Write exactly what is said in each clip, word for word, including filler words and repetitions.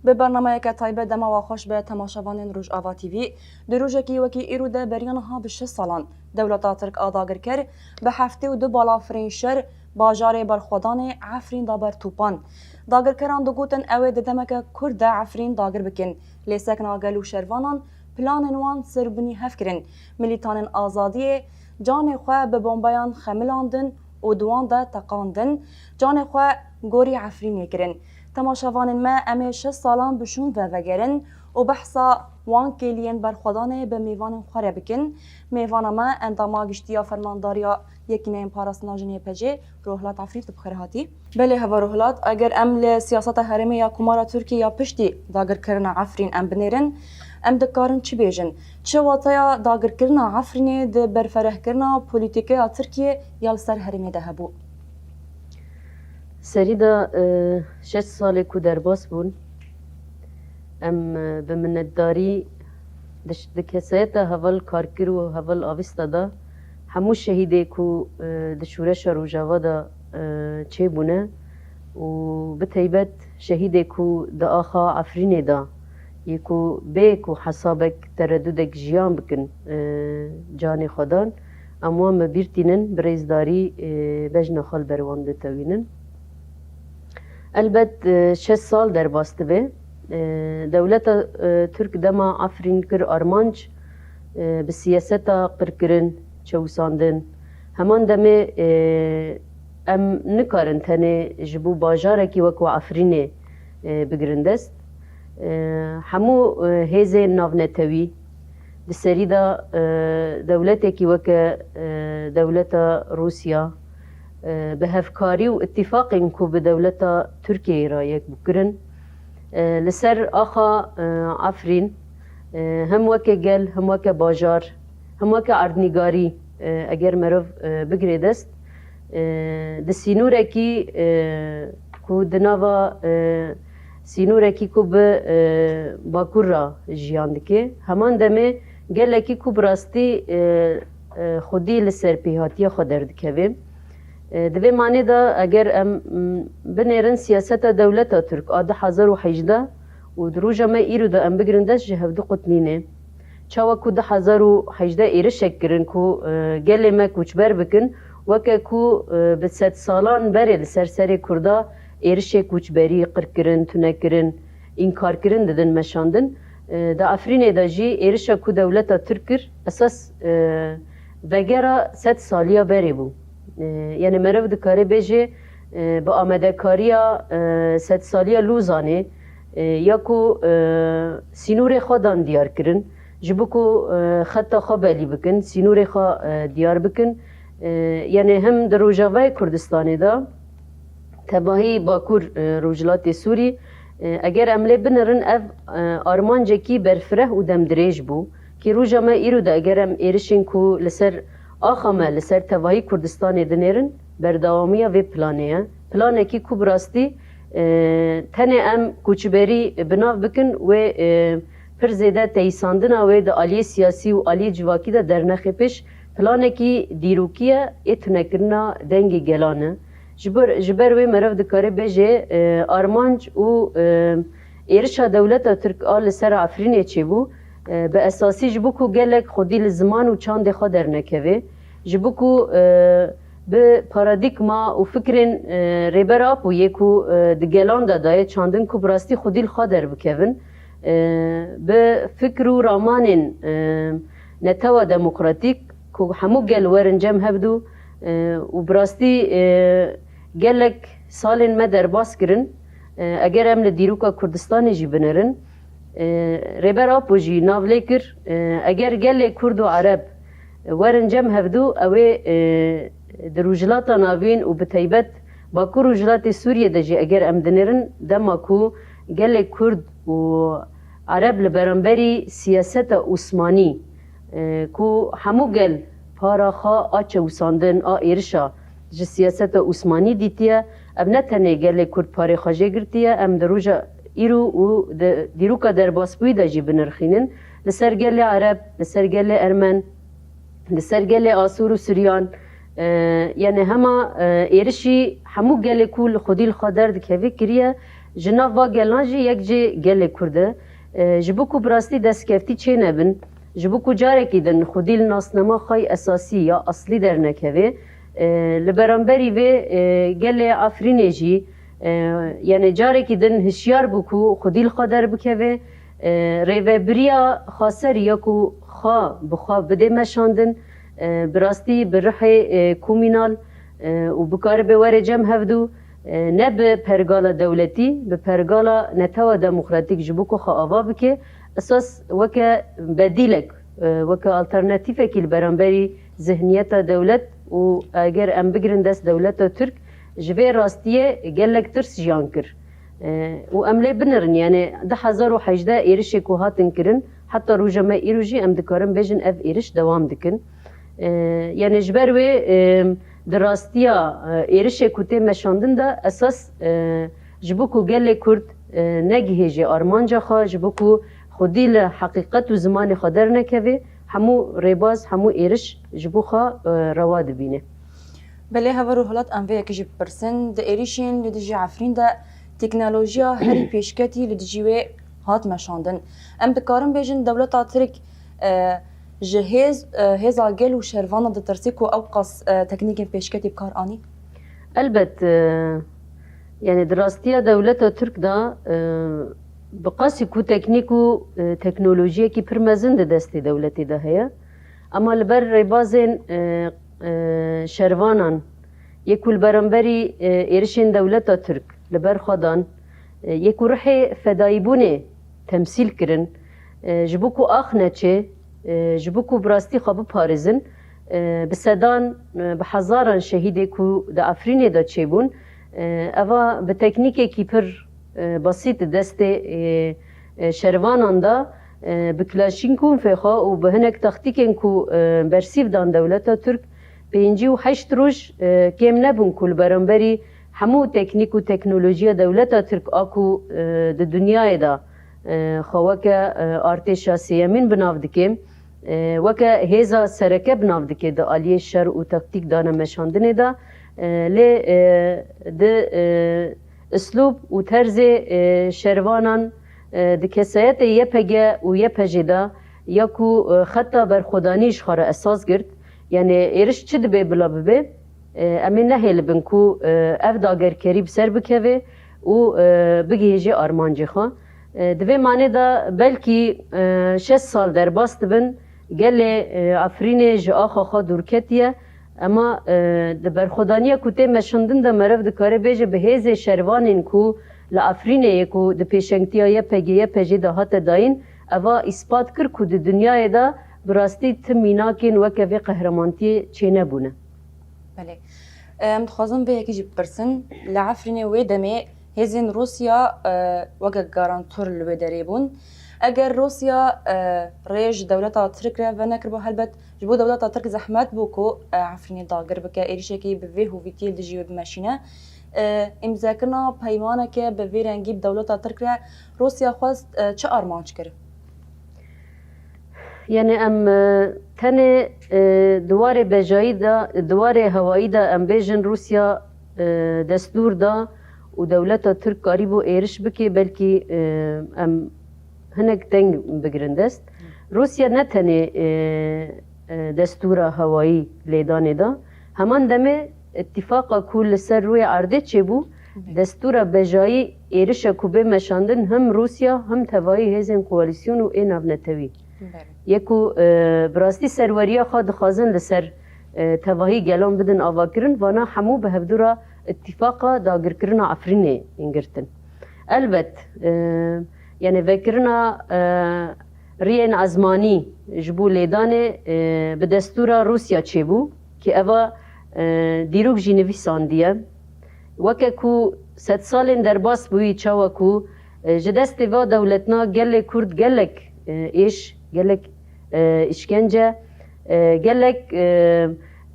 Bi bernameyeke taybet dema we xweş be temaşevanên Rojava T V. Di rojekî wekî îro de beriya niha bi şeş salan dewleta Tirk a dagirker bi heftê û du balafirên şer bajarê berxwedanê Efrîn da ber topan. Dagirkeran digotin ew ê di demeke kurt de Efrîn dagir bikin. Lê sekna gel û şervanan planên wan ser binî hev kirin. Milîtanên azadiyê canê xwe bi bombeyan xemilandin û di wan de teqandin, canê xwe gorî Efrînê kirin. Temaşevanên me, em ê şeş salan bi şûn ve vegerin û behsa wan kêliyên berxwedanê bi mêvanên xwe re bikin. Mêvana me, endama giştî ya Fermandariya Yekîneyên Parastina Jinê, P C, Rohilat Efrîn, tu bi xêr hatî. Belê, heva Rohilat, eger em li siyaseta herêmê ya Komara Tirkiyê ya piştî dagirkirina Efrîn em binêrin, em dikarin çi bêjin? Çi wateya dagirkirina Efrînê di berferehkirina polîtîkeya Tirkiyê ya li ser herêmê de hebû? Serî de, e, şeş salê ku derbas bûn, em, e, bi minnetdarî di ş-, di kesayeta heval karkir û heval avista de hemû şehîdê ku, e, di şûreşa Rojava de, e, çêbûne û bi taybet şehîdê ku di axa Efrînê de yê ku bê ku hesabek teredudek jiyan bikin, e, canê xwe dan, em wan bi bîr tînin, bi rêzdarî, e, bejna xwe li ber wan ditewînin. Elbet, e, şeş sal derbas dibe. E, dewleta, e, Tirk dema Efrîn kir armanc, e, bi siyaseta qirkirin, çewisandin. Heman demê, e, em nikarin tenê ji bo bajarekî wekî Efrînê, e, bigirin dest. E, hemû, e, hêzên navnetewî, di serî de, e, dewletekî weke, e, dewleta Rûsya, e, bi hevkarî û îtîfaqên ku bi dewleta Tirkiyeyê re yek bû kirin, e, li ser axa, e, Efrîn, e, hem weke gel, hem weke bajar, hem weke erdnîgarî, e, eger meriv, e, bigirê dest, e, di sînorekî, e, ku di nava, e, sînorekî ku bi, e, Bakur re jiyan dike, heman demê gelekî ku bi rastî, e, e, xwedî li ser pêhatiya xwe derdikeve. E, di vê manê de eger em, m, binêrin siyaseta dewleta Tirk a du hezar û hejdeh û di roja me îro de em bigirin dest, ji hevdu qut nîne. Çawa ku du hezar û hejdeh êrişek kirin ku, e, gelê me koçber bikin, weke ku, e, bi sedsalan berê li ser serê Kurda êrişê koçberî, qirkirin, tunekirin, înkarkirin didin meşandin. E, di Efrînê de jî êrişa ku dewleta Tirk kir, esas, e, vegera sed saliya berê bû. E, yani meriv dikare bêje, e, bi amadekariya, e, sedsaliya Lozanê, e, ya ku, e, sînorê xwe dan diyar kirin, ji bo ku, e, xeta xwe belî bikin, sînorê xwe, e, diyar bikin. E, yani hem di Rojavayê Kurdistanê de, tevahî Bakur, e, Rojhilatê Sûrî, e, eger em lê binirin, ev, e, armancekî berfireh û demdirêj bû, ki roja me îro de eger em êrişên ku li ser axa me, li ser tevahî Kurdistanê dinêrin, berdewamiya vê planê ye. Planekî ku bi rastî, e, tenê em koçberî bi nav bikin, wê, e, pir zêde teyîsandina wê di aliyê siyasî û aliyê civakî de dernexê pêş. Planekî dîrokî ye, ê tunekirina dengê gelan e. Ji ber, ji ber wê meriv dikare bêje, e, armanc û, e, êrişa dewleta Tirk a li ser Efrînê çêbû, e, bi esasî ji bo ku gelek xwedî li ziman û çandê xwe dernekeve, ji bo ku, e, bi paradîgma û fikrên, e, Rêber Apo yê ku, e, di gelan de daye çandin ku bi rastî xwedî li xwe derbikevin, e, bi fikr û ramanên, e, netewa demokratîk ku hemû gel werin cem hevdû, e, û bi rastî, e, gelek salên me derbas kirin. E, eger em li dîroka Kurdistanê jî binerin, e, Rêber Apo jî nav lê kir, e, eger gelê Kurd û Ereb werin cem hevdû, ew ê, e, di Rojhilata Navîn û bi taybet Bakur Rojhilatê Sûriyê de jî eger em dinêrin, dema ku gelê Kurd û Ereb li beramberî siyaseta Osmanî, e, ku hemû gel para xwe a çewisandin, a êrişa ji siyaseta Osmanî dîtiye, ev ne tenê gelê Kurd parê xwe jê girtiye, em di roja îro û di dîroka derbasbûyî de jî binirxînin, li ser gelê Ereb, li ser gelê Ermen, li ser gelê Asûr û Suryan, e, yani hema, e, êrişî hemû gelê ku li xwedî li xwe derdikeve kiriye, Ji nav va gelan jî yek jê gelê Kurd e. E, ji bo ku bi rastî destkeftî çênebin, ji bo ku carekî din xwedî li nasnama xwe yê esasî ya aslî dernekeve, e, li beramberî vê, e, gelê Efrînê jî, e, yanî carekî din hişyar bû ku xwedî li xwe derbikeve, e, rêvebiriya xweser ya ku xwe bi xwe bidê meşandin, e, bi rastî bi rihê, e, komînal, e, û bikaribe were cem hevdû, e, ne bi pergala dewletî, bi pergala netewa demokratîk ji bo ku xwe ava bike, esas weke bedîlek, e, weke alternatîfekî li beramberî zihniyeta dewlet û eger em bigirin dest dewleta Tirk, ji vê rastiyê gelek tirs jiyan kir. E, û em lê binirin, yanî du hezar û hejdeh êrişê ku hatin kirin, heta roja me îro jî em dikarin bêjin ev êriş dewam dikin. E, yanî ji ber wê, e, di rastiya, e, êrişê ku tê meşandin de esas, e, ji bo ku gelê Kurd, e, negihêje armanca xwe, ji bo ku xwedî li heqîqet û zimanê xwe dernekeve, hemû rêbaz, hemû êriş ji bo xwe, e, rewa dibîne. Belê, Heval Rûhilat, em vê yekê jî bipirsin. Di êrişên li dijî Efrîn de teknolojiya herî pêşketî li dijî wê hat meşandin. Em dikarin bêjin dewleta Tirk, e, ji hêz, e, hêza gel û şervanan ditirsî ku ew qas, e, teknîkên pêşketî bi kar anî? Elbet, e, yanî di rastiya dewleta Tirk de, e, bi qasî ku teknîk û, e, teknolojiyekî pir mezin di destê dewletê de heye, ema li ber rêbazên, e, e, şervanan, yê ku li beramberî, e, êrişên dewleta Tirk li ber xwe dan, e, yê ku rihê fedayîbûnê temsîl kirin, e, ji bo ku ax neçê, e, ji bo ku bi rastî xwe biparêzin, e, bi sedan, e, bi hezaran şehîdê ku di Efrînê de çêbûn, e, eva bi teknîkekî pir, e, basît di destê, e, e, şervanan de, e, bi Klaşînkofê xwe û bi hinek taktîkên ku, e, bersîv dan dewleta Tirk, pêncî û heşt roj, e, kêm nebûn ku li beramberî hemû teknîk û teknolojiya dewleta Tirk a ku, e, di dinyayê de, e, xwe weke, e, artêşa sêyemîn bi nav dike, e, weke hêza sereke bi nav dike di aliyê şer û taktîk dane meşandinê de, e, lê, e, di, e, uslûb û terzê, e, şervanan, e, di kesayetê Y P G û Y P J de ya ku, e, xeta berxwedanî ji xwe re esas girt, yanî êriş çi dibe bila bibe, e, em ê nehêlibin ku, e, ev dagerkerî bi ser bikeve û, e, bigihêje armancê xwe. E, di vê manê de belkî, e, şeş sal derbas dibin, gelê, e, Efrînê ji axa xwe dûr ketiye, ema, e, di berxwedaniya ku tê meşandin de meriv dikare bêje bi hêzê şervanên ku li Efrînê yê ku di pêşengtiya Y P G Y P J de hate dayîn, eva îspat kir ku di dinyayê de bi rastî ti mînakên weke vê qehremantiye çênebûne. Belê. Em dixwazin vê yekê jî bipirsin. Li Efrînê wê demê hêzên Rûsya, e, weke garantor li wê derê bûn. Eger Rûsya, e, rê ji dewleta Tirk re venekiriba, helbet ji bo dewleta Tirk zehmet bû ku, e, Efrînê dagir bike, êrişekî bi vê hovîtiyê li dijî wê bimeşîne. E, îmzekirina peymaneke bi vê rengî bi dewleta Tirk re Rûsya xwest, e, çi armanc kir? Yanî em, e, tenê, e, di warê bejayî de, di warê hewayî de em bêjin Rûsya, e, destûr da û dewleta Tirk karîbû êriş bike, belkî, e, em hinek teng bigirin dest. Rûsya ne tenê, e, e, destûra hewayî lêdanê da, heman demê îtîfaqa ku li ser rûyê erdê çêbû, destûra bejayî êrişa ku bê meşandin him Rûsya, him tevahî hêzên koalîsyon û ê navnetewî. Belê. Yê ku, e, bi rastî serweriya xwe dixwazin li ser, e, tevahî gelan bidin avakirin, vana hemû bi hevdû re îtîfaqa dagirkirina Efrînê yên girtin. Elbet, e, yanî vekirina, e, riyên ezmanî ji bo lêdanê, e, bi destûra Rûsya çêbû, ki eva, e, dîrok jî nivîsandiye. Weke ku sedsalên derbas bûyî, çawa ku, e, ji destê va dewletna gelê Kurd gelek, e, êş, gelek, e, îşkence, e, gelek, e,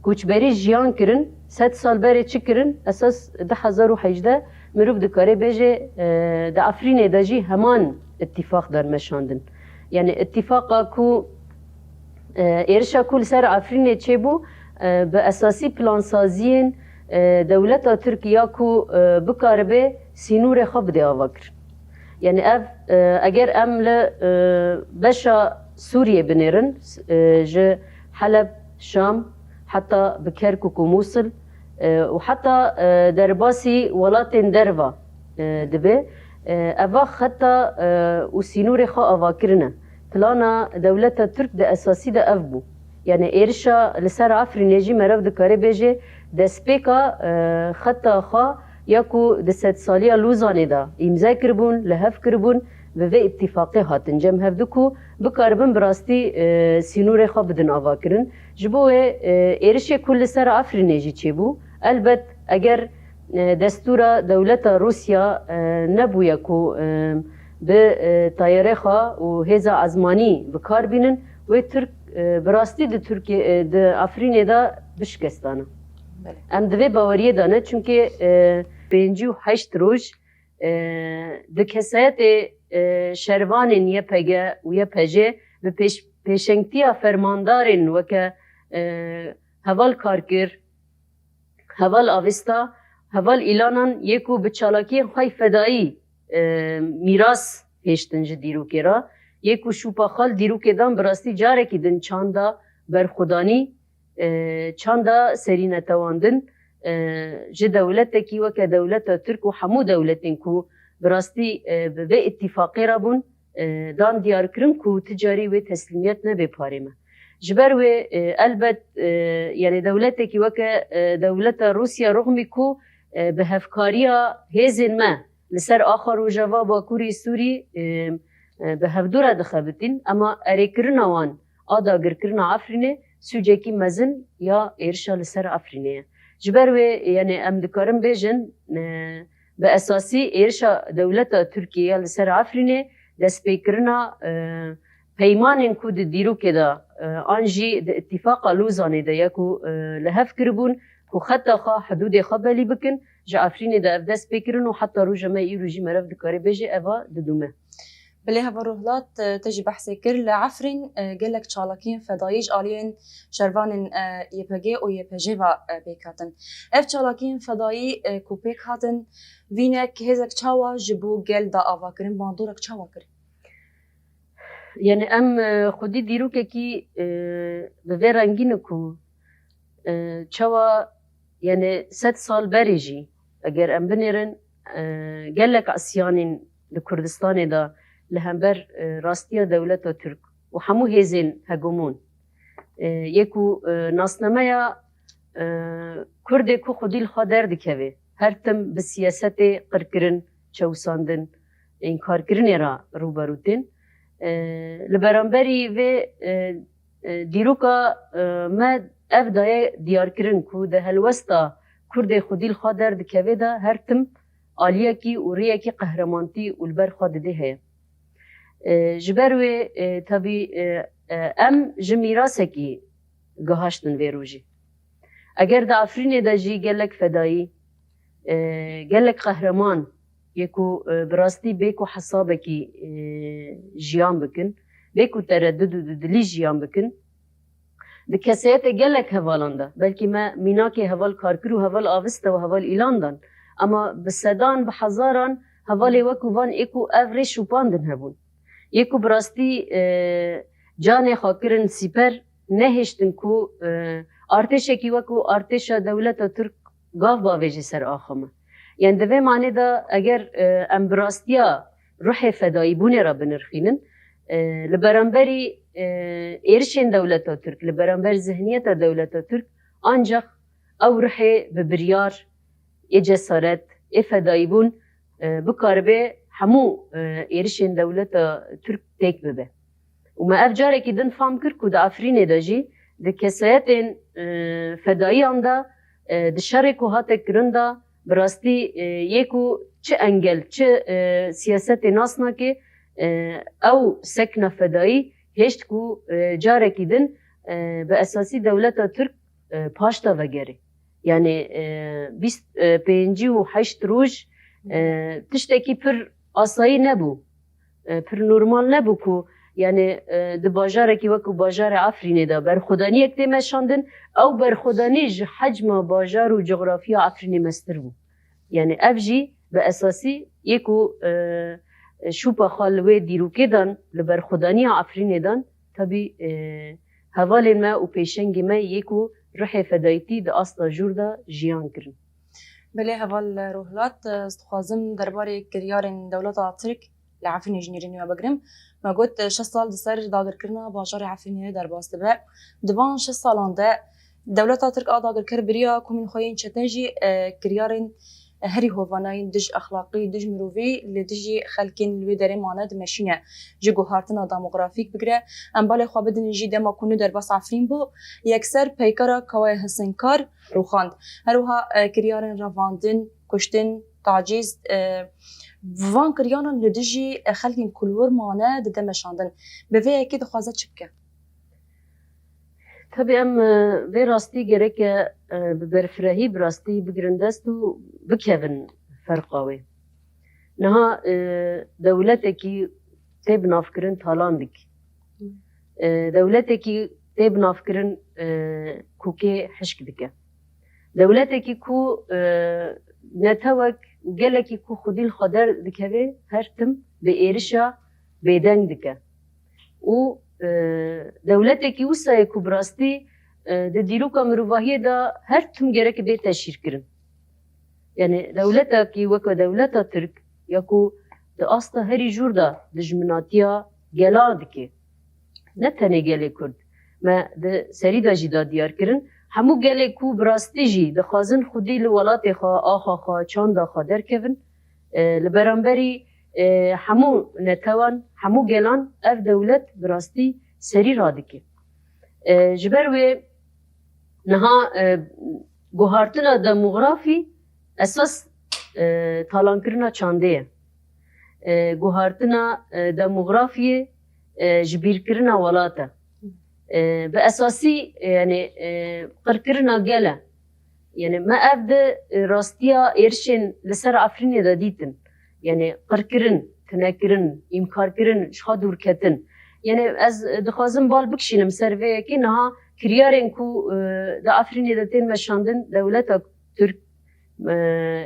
koçberî jiyan kirin, sed sal berê çi kirin, esas du hezar û hejdeh mirov dikare bêje, e, di Efrînê de jî heman îtîfaq dan meşandin. Yanî îtîfaqa ku, e, êrişa ku li ser Efrînê çêbû, e, bi esasî plansaziyên, E, dewleta Tirk ya ku, e, bikaribe sînorê xwe bide avakirin. Yani ev, e, eger em li, e, beşa Sûriyê binêrin, e, ji Heleb, Şam, heta bi Kerkûk û Mûsil, e, û heta, e, derbasî welatên derva, e, dibe. E, eva xeta, e, û sînorê xwe ava kirine. Plana dewleta Tirk di esasî de ev bû. Yani êrişa li ser Efrînê jî meriv dikare bêje destpêka, e, xeta xwe ya ku di sedsaliya Lozanê de îmze kiribûn, li hev kiribûn, bi vê îtîfaqê hatin cem hevdu ku bikaribin bi rastî, e, sînorê xwe bidin avakirin. Ji bo wê, e, êrişê ku li ser Efrînê jî çêbû, elbet eger, e, destûra dewleta Rûsya, e, nebûye ku, e, bi, e, tayarê xwe û hêza ezmanî bi kar bînin, wê Tirk, e, bi rastî di Tirkiye, e, di Efrînê de bişikestana. Belê. Em di vê baweriyê de ne, çunkê, e, pêncî û heşt roj, e, di kesayetê, e, şervanên Y P G û Y P J bi pêş-, pêşengtiya fermandarên weke, e, Heval Karkir, Heval Avesta, Heval Îlanan yê ku bi çalakiyên xwe yê fedayî, e, mîras hêştin ji dîrokê re, yê ku şûpa xwe li dîrokê dan, bi rastî carekî din çanda berxwedanî, e, çanda serînetewandin, e, ji dewletekî weke dewleta Tirk û hemû dewletên ku bi rastî, e, bi vê îtîfaqê re bûn, e, dan diyarkirin ku ti carî wê teslîmiyet nebe parê me. Ji ber wê, e, elbet, e, yani dewletekî weke, e, dewleta Rûsya, rixmî ku, e, bi hevkariya hêzên me li ser axa rojava Bakurê Sûrî, e, e, bi hevdû re dixebitîn, ema erêkirina wan a dagirkirina Efrînê sûcekî mezin ya êrişa li ser Efrînê ye. Ji ber wê, yani em dikarin bêjin, e, bi esasî êrişa dewleta Tirkiyê ya li ser Efrînê destpêkirina, e, peymanên ku di dîrokê de, e, an jî di îtîfaqa Lozanê de ya ku, e, li hev kiribûn ku xeta xwe, hidûdê xwe belî bikin, ji Efrînê de ev dest pê kirin û heta roja me îro jî meriv dikare bêje eva didûme. Belê, Heval Rohlat, e, te jî behsê kir, li Efrîn, e, gelek çalakiyên fedayî ji aliyên şervanên, e, Y P G û Y P J ve, e, pêk hatin. Ev çalakiyên fedayî, e, ku pêk hatin, vînek hêzek çawa ji bo gel da avakirin, bandorek çawa kir? Yani em, e, xwedî dîrokekî, e, bi vê rengî ne ku, e, çawa, yani sed sal berê jî eger em binêrin, e, gelek isyanên li Kurdistanê de li hember, e, rastiya dewleta Tirk û hemû hêzên hegemon, e, yê ku, e, nasnameya, e, Kurdê ku xwedî li xwe derdikeve, her tim bi siyasetê qirkirin, çewsandin, înkarkirinê re rûberû tên. E, li beramberî vê, e, e, dîroka, e, me ev daye diyarkirin ku di helwesta Kurdê xwedî li xwe derdikeve de her tim aliyekî û rêyekî qehremantî û li ber xwe didê heye. E, ji ber wê, e, tabî, e, e, em ji mîrasekî gihaştin vê rojê. Eger di Efrînê de jî gelek fedayî, e, gelek qehreman yê ku, e, bi rastî bê ku hesabekî, e, jiyan bikin, bê ku teredud û dudilî jiyan bikin, di kesayetê gelek hevalan de, belkî me mînakê heval Karkir û heval Avista û heval Îlan dan, ema bi sedan, bi hezaran hevalê wekû van ê ku ev rê şopandin hebûn. Yê ku bi rastî, e, canê xwe kirin sîper, nehêştin ku, e, artêşekî wekû artêşa dewleta Tirk gav bavêje ser axa me. Yani di vê manê de eger, e, em bi rastiya ruhê fedayîbûnê re binirxînin, e, li beramberî, e, êrişên dewleta Tirk, li beramber zihniyeta dewleta Tirk, ancax ew ruhê bi biryar, ê cesaret, ê fedayîbûn, e, bikaribe hemû, e, êrişên dewleta Tirk têk bibe. Û me ev carekî din fam kir ku di Efrînê de jî di kesayetên, e, fedayiyan de, e, di şerê ku hate kirin de, bi rastî, e, yê ku çi engel, çi, e, siyasetê nas nake, e, ew sekna fedayî hêşt ku, e, carekî din, e, bi esasî dewleta Tirk, e, paş de vegerê. Yani, e, bîst, e, pêncî û heşt roj, e, tiştekî pir asayî nebû. E, pir normal nebû ku Yani, e, di bajarekî wekî bajarê Efrînê de berxwedaniyek tê meşandin, ew berxwedanî ji hecma bajar û cografiya Efrînê mestir bû. Yani ev jî bi esasî yê ku, e, şûpa xwe li wê dîrokê dan, li berxwedaniya Efrînê dan, tabî, e, hevalên me û pêşengê me yê ku ruhê fedayîtî di asta jûr de jiyan kirin. Belê heval Rohlat, ez dixwazim derbarê kiryarên dewleta Tirk li Efrînê ji nêrînê we bigirim. Me got, şeş sal di ser dagirkirina bajarê Efrînê de derbas dibe. Di van şeş salan de dewleta Tirk a dagirker bi riya komên xwe yên çetin jî, e, kiryarên herî hovana yên dij exlaqî, dij mirovî li dijî xelkên li wê derê mane dimeşîne. Ji guhartina demografîk bigire, em balê xwe bidin jî dema ku nû derbas Efrîn bû, yekser peykara Kawaya Hisinkar rûxand. Her wiha, e, kiryarên revandin, kuştin, tacîz, e, van kiryaran li dijî, e, xelkên ku li wir mane dide meşandin. Bi vê yekê dixwaze çi bike? Tabî em, e, vê rastî gereke, e, bi berfirehî bi rastî bigirin dest û bikevin ferqa wê. Niha, e, dewletekî tê binavkirin talan dike. E, dewletekî tê binavkirin, e, kûkê hişk dike. Dewletekî ku, e, netewek û gelekî ku xwedî li xwe derdikeve her tim bi êrişa bêdeng dike. Û, e, dewletekî wisa ye ku bi rastî, e, di dîroka mirovahiyê de her tim gerek bê teşhîrkirin. Yani dewletekî weke dewleta Tirk ya ku di asta herî jûr de dijminatiya gela dike. Ne tenê gelê Kurd. Me di serî de jî da diyar kirin. Hemû gelê ku bi rastî jî dixwazin xwedî li welatê xwe, axa xwe, çanda xwe derkevin, e, li beramberî, e, hemû netewan, hemû gelan ev dewlet bi rastî serî radike. E, ji ber wê niha, e, guhartina demografî esas, e, talankirina çandê ye. E, guhartina, e, demografiyê, e, ji bîrkirina welat e. E, bi esasî, e, yani, e, qirkirina gel e. Yani me ev di, e, rastiya êrişên li ser Efrînê de dîtin. Yani qirkirin, tinekirin, îmkarkirin, ji xwe dûrketin. Yani ez, e, dixwazim bal bikişînim ser vê yekê. Niha kiryarên ku, e, di Efrînê de tên meşandin, dewleta Tirk, e,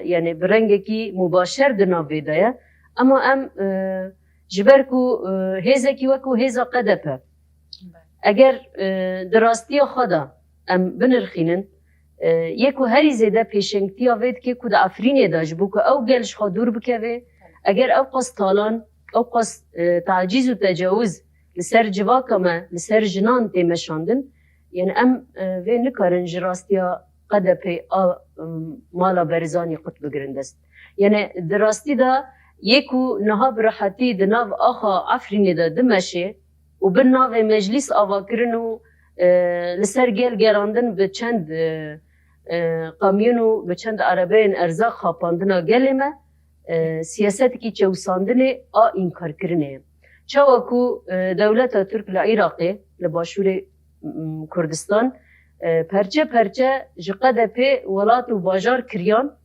yani bi rengekî mubaşer di nav vê de ye. Ema em, e, ji ber ku, e, hêzekî wekû hêza Q D P, eger, e, di rastiya xwe de em binirxînin, e, yê ku herî zêde pêşengtiya vê dike ku di Efrînê de ji bo ku ew gel ji xwe dûr bikeve, eger ew qas talan, ew qas, e, tacîz û tecawiz li ser civaka me, li ser jinan tê meşandin, yani em, e, vê nikarin ji rastiya Q D P a, e, mala Berizanî qut bigirin dest. Yani di rastî de yê ku niha bi rehetî di nav axa Efrînê de dimeşe, û bin navê meclîs avakirin û, e, li ser gel gerandin bi çend, e, e, kamyon û bi çend erebeyên erzaq xapandina gelê me, e, siyasetekî çewisandinê a înkarkirinê ye. Çawa ku, e, dewleta Tirk li Iraqê, li başûrê, m, Kurdistan, e, perçe perçe ji Q D P welat û bajar kiriyan,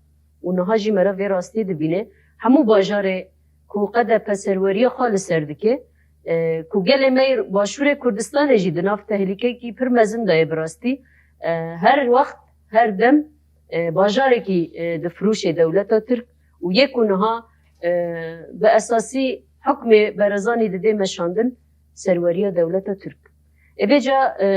û niha jî me re vê rastiyê dibîne. Hemû bajarê ku Q D P serweriya xwe li ser dike, e, ku gelê me yê Başûrê Kurdistanê jî di nav tehlîkekî pir mezin de ye bi rastî. E, her wext, her dem, e, bajarekî, e, difirûşê dewleta Tirk û yê ku niha, e, bi esasî hukmê Berezanî didê meşandin serweriya dewleta Tirk. Ê vêca, e,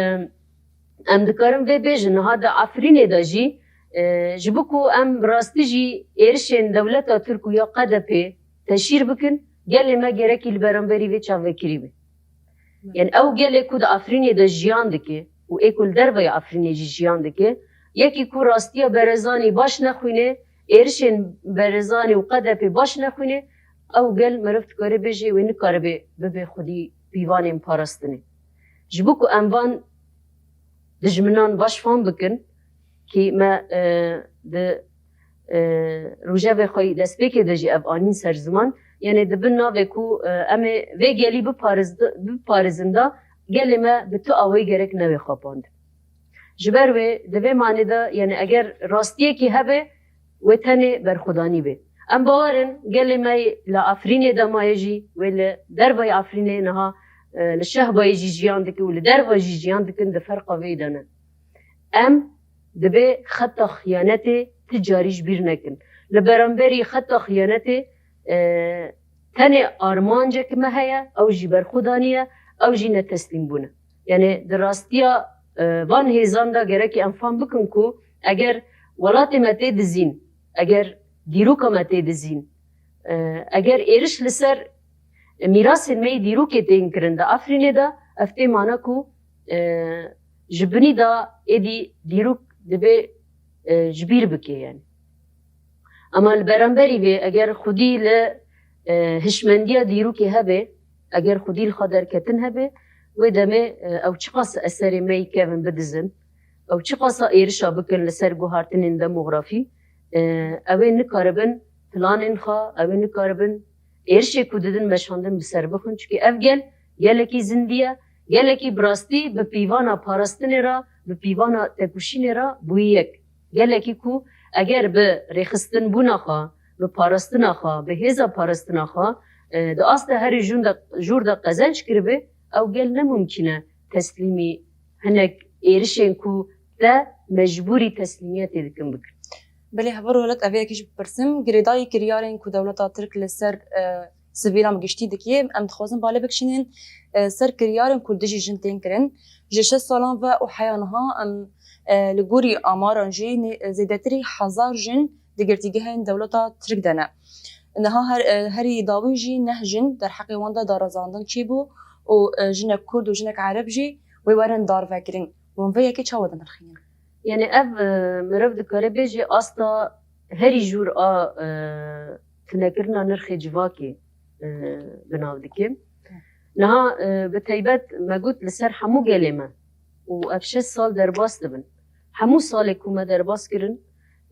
em dikarin vê bêjin, niha di Efrînê de jî, e, ji bo ku em bi rastî jî êrişên dewleta Tirk û ya Q D P teşhîr bikin, gelê me gerekî li beramberî vê çavvekirî be. Yani ew gelê ku di Efrînê de jiyan dike û ê ku li derveyê Efrînê jî jiyan dike, yekî ku rastiya Berezanî baş nexwîne, êrişên Berezanî û Q D P baş nexwîne, ew gel meriv dikare bêje wê nikaribe bibe xwedî pîvanên parastinê. Ji bo ku em van dijminan baş fam bikin, kî me, e, di, e, rojevê xwe yî destpêkê de jî ev anîn ser ziman, yani di bin navê ku, e, em ê vê gelî biparêz-, biparêzin de gelê me bi tu awayî gerek newê xapandin. Ji ber wê di vê manê de, yani eger rastiyekî hebe, wê tenê berxwedanî bê. Em bawer in gelê me yê li Efrînê de maye jî, wê li dervayê Efrînê niha e, li Şehbayê jî jiyan dikin û li derva jî jiyan dikin, di ferqa vê de ne. Em dibê xeta xiyanetê ti carî ji bîr nekin. Li beramberî xeta xiyanetê, e, tenê armancek me heye, ew jî berxwedanî ye, ew jî neteslîmbûn e. Yanî di rastiya, e, van hêzan de gerekî em fam bikin ku eger welatê me tê dizîn, eger dîroka me tê dizîn, e, eger êriş li ser mîrasên me yê dîrokê tên kirin di Efrînê de, ev tê mana ku, e, ji binî de êdî dîrok dibê, e, ji bîr bike yani. Ama li beramberî vê, eger xwedî li, e, hişmendiya dîrokê hebe, eger xwedî li xwe derketin hebe, wê demê, e, ew çiqas eserê me yî kevin bidizin, ew çiqasa êrişa bikin li ser guhartinên demografî, e, ew ê nikaribin planên xwe, ew ê nikaribin êrişê ku didin meşandin bi ser bixin. Çunke ev gel, gelekî zindî ye, gelekî bi rastî bi pîvana parastinê re, bi pîvana têkoşînê re bûyî yek. Gelekî ku eger bi rêxistinbûna xwe, bi parastina xwe, bi hêza parastina xwe, e, di asta herî jûn de, jûr de qezenc kiribe, ew gel ne mumkîn e teslîmî hinek êrişên ku te mecbûrî teslîmiyetê dikin bikin. Belê, heval Rolet, ev yekî jî bipirsim. Girêdayî kiryarên ku dewleta Tirk li ser, e, sivîlan bi giştî dikê, em dixwazin balê bikişînin, e, ser kiryarên ku dijî jin tên kirin. Ji şeş salan ve û heya niha em, e, li gorî amaran jî nê-, zêdetirî hezar jin di girtîgehên dewleta Tirk de ne. Niha her, e, herî dawî jî neh jin derheqê wan de darazandin çêbû û, e, jinek Kurd û jinek Ereb jî wê werin darvekirin. Wan vê yekê çawa dinirxînin? Yanî ev, e, meriv dikare bêje asta herî jûr a, e, tunekirina nirxê civakê, e, bi nav dike. Niha, e, bi taybet me got li ser hemû gelê me û ev şeş sal derbas dibin. Hemû salê ku me derbas kirin,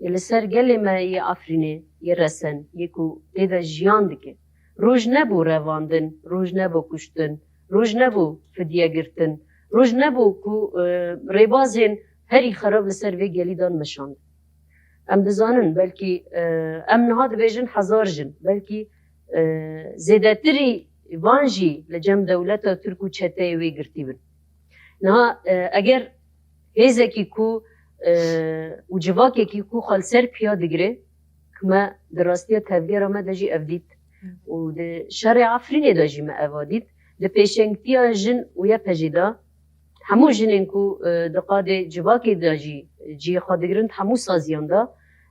li ser gelê me yê Efrînê, yê Resen, yê ku tê de jiyan dike. Roj nebû revandin, roj nebû kuştin, roj nebû fidye girtin, roj nebû ku, e, rêbazên herî xerab li ser vê gelî dan meşandin. Em dizanin, belkî, e, em niha dibêjin hezar jin, belkî, e, zêdetirî van jî li cem dewleta Tirk û çeteyê wê girtî bin. Niha, e, eger hêzekî ku, e, û civakekî ku xwe li ser piya digire, ku me di rastiya tevgera me de jî ev dît û di şerê Efrînê de jî me eva dît, di pêşengtiya jin û Y P G de hemû jinên ku, e, di qadê civakê de jî cihê xwe digirin, di hemû saziyan de,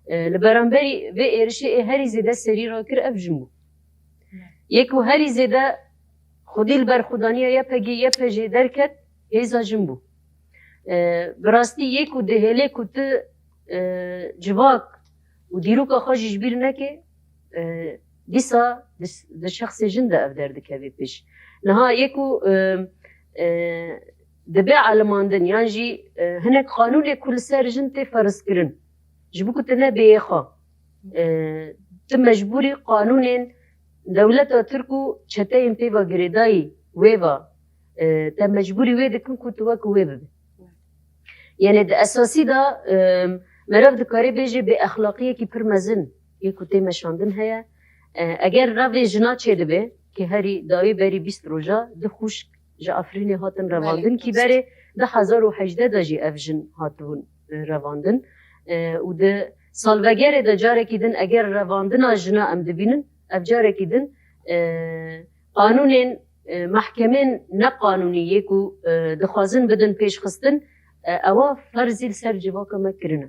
e, li beramberî vê êrişê ê herî zêde serî rakir ev jin bû. Yê ku herî zêde xwedî li berxwedaniya Y P G, Y P G derket, hêza jin bû. E, bi rastî yê ku dihêle ku tu, e, civak û dîroka xwe jî ji bîr neke, e, dîsa di, di şexsê jin de ev derdikeve pêş. Niha yê ku, e, e, dibe elimandin yan jî, e, hinek qanûnê ku li ser jin tê ferz kirin, ji bo ku tu ne bêyê xwe, e, tu mecbûrî qanûnên dewleta Tirk û çeteyên pê ve girêdayî wê ve, e, te mecbûrî wê dikin ku tu wek wê bibî. Yanî di esasî de, e, meriv dikare bêje bêexlaqiyekî pir mezin yê ku tê meşandin heye. E, eger revê jina çêdibe, ki herî dawî berî bîst roja du xwişk ji Efrînê hatin revandin, ki berê du hezar û hejdeh de jî ev jin hatibûn, e, revandin. E, û di salvegerê de carekî din eger revandina jina em dibînin, ev carekî din, e, qanûnên, e, mehkemên neqanûnî yê ku, e, dixwazin bidin pêşxistin, e, ewa ferzî li ser civaka me kirine.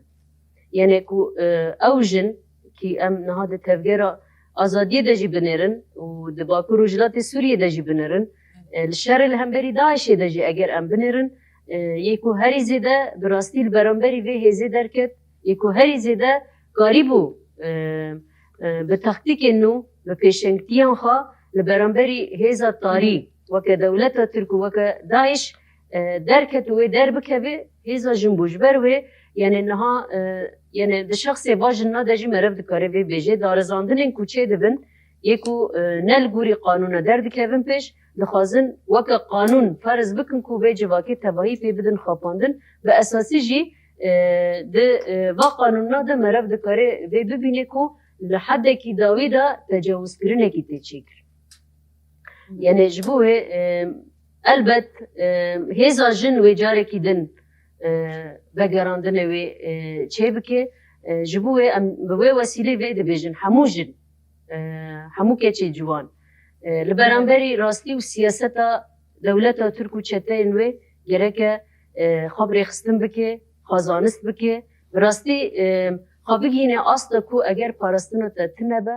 Yanî ku, e, ew jin kî em niha di tevgera azadiyê de jî binêrin û di Bakur Rojhilatê Sûriyê de jî binêrin, e, li şerê li hemberî DAIŞê de jî eger em binêrin, e, yê ku herî zêde bi rastî li beramberî vê hêzê derket, yê ku herî zêde karîbû, e, e, bi taktîkên nû, bi pêşengtiyan xwe li beramberî hêza tarî weke dewleta Tirk û weke DAIŞ, e, derket û wê derbikeve, hêza jin bû. Ji ber wê, yanî niha, e, yanî di şexsê va jina de jî meriv dikare vê bêje, darizandinên ku çêdibin, yê ku, e, ne li gorî qanûna derdikevin pêş, dixwazin weke qanûn ferz bikin ku vê civakê tevahî pê bidin xapandin. Bi esasî jî, e, di, e, va qanûna de meriv dikare vê bibîne ku li hedekî dawî de tecawizkirinekî tê çêkir. Yanî ji bo wê, e, Elbet, e, hêza jin wê carekî din, e, vegerandinê wê, e, çêbike. E, ji bo wê em bi wê wesîlê vê dibêjin hemû jin, e, hemû keçê ciwan, e, li beramberî rastî û siyaseta dewleta Tirk û çeteyên wê gereke, e, xwe bi rêxistin bike, xwe zanist bike. Bi rastî, e, xwe bigihîne asta ku eger parastina te tune be,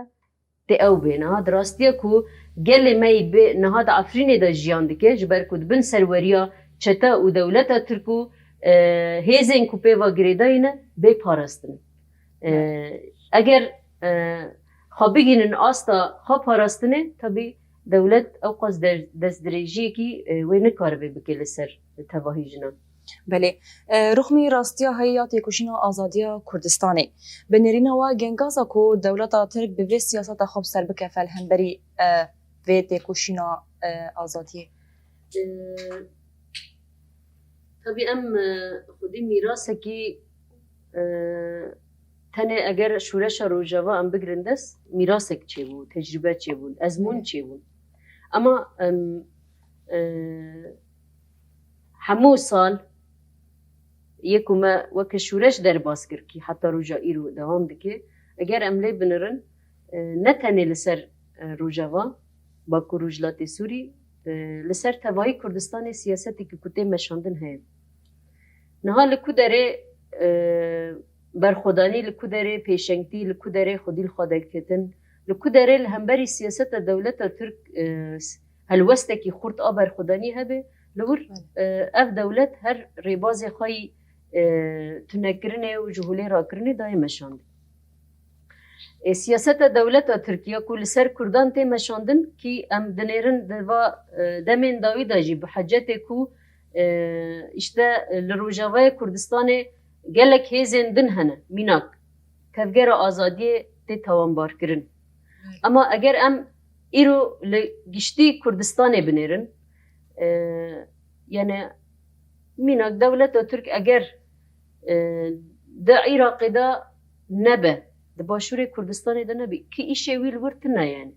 tê ew bê. Niha di rastiya ku gelê me yî bi niha di Efrînê de jiyan dike, ji ber ku di bin serweriya çete û dewleta Tirk û, e, hêzên ku pê ve girêdayî ne, bê parastin. E, eger, e, xwe bigihînin asta xwe parastinê, tabî dewlet ewqas de-, destdirêjiyekî, e, wê nikaribe bike li ser tevahî jinan. Belê. E, Ruxmî, rastiya heye ya têkoşîna azadiya Kurdistanê. Bi nêrîna we gengaza ku dewleta Tirk bi vê siyaseta xwe bi ser bikefe li hemberî, e, vê têkoşîna, e, azadiyê? E, tabî em, e, xwedî mîrasekî, e, tenê eger şûreşa Rojava em bigirin dest, mîrasek çêbû, tecrûbe çêbûn, ezmûn çêbûn. Ama em, e, hemû sal yê ku me weke şûreş derbas kir, kî heta roja îro dewam dike, eger em lê binirin, e, ne tenê li ser, e, Rojava, Bakur Rojhilatê Sûrî, e, li ser tevahî Kurdistanê siyasetekî ku tê meşandin heye. Niha li ku derê, e, berxwedanî, li ku derê pêşengtî, li ku derê xwedî li xwe derketin, li ku derê li hemberî siyaseta dewleta Tirk, e, helwestekî xurt a berxwedanî hebe, li wir, e, ev dewlet her rêbazê xwe yî, e, tunekirinê û ji holê rakirinê daye meşandin. Ê, siyaseta dewleta Tirk ya ku li ser Kurdan tê meşandin, kî em dinêrin di va, e, demên dawî de jî bi hecetê ku, e, îşte, e, li Rojavayê Kurdistanê gelek hêzên din hene, mînak, Tevgera Azadiyê tê tawanbarkirin. Ama eger em îro li giştî Kurdistanê binêrin, e, yani mînak dewleta Tirk eger, e, di Iraqê de nebe, di Başûrê Kurdistanê de nebe, ki îşê wî li wir tune yani.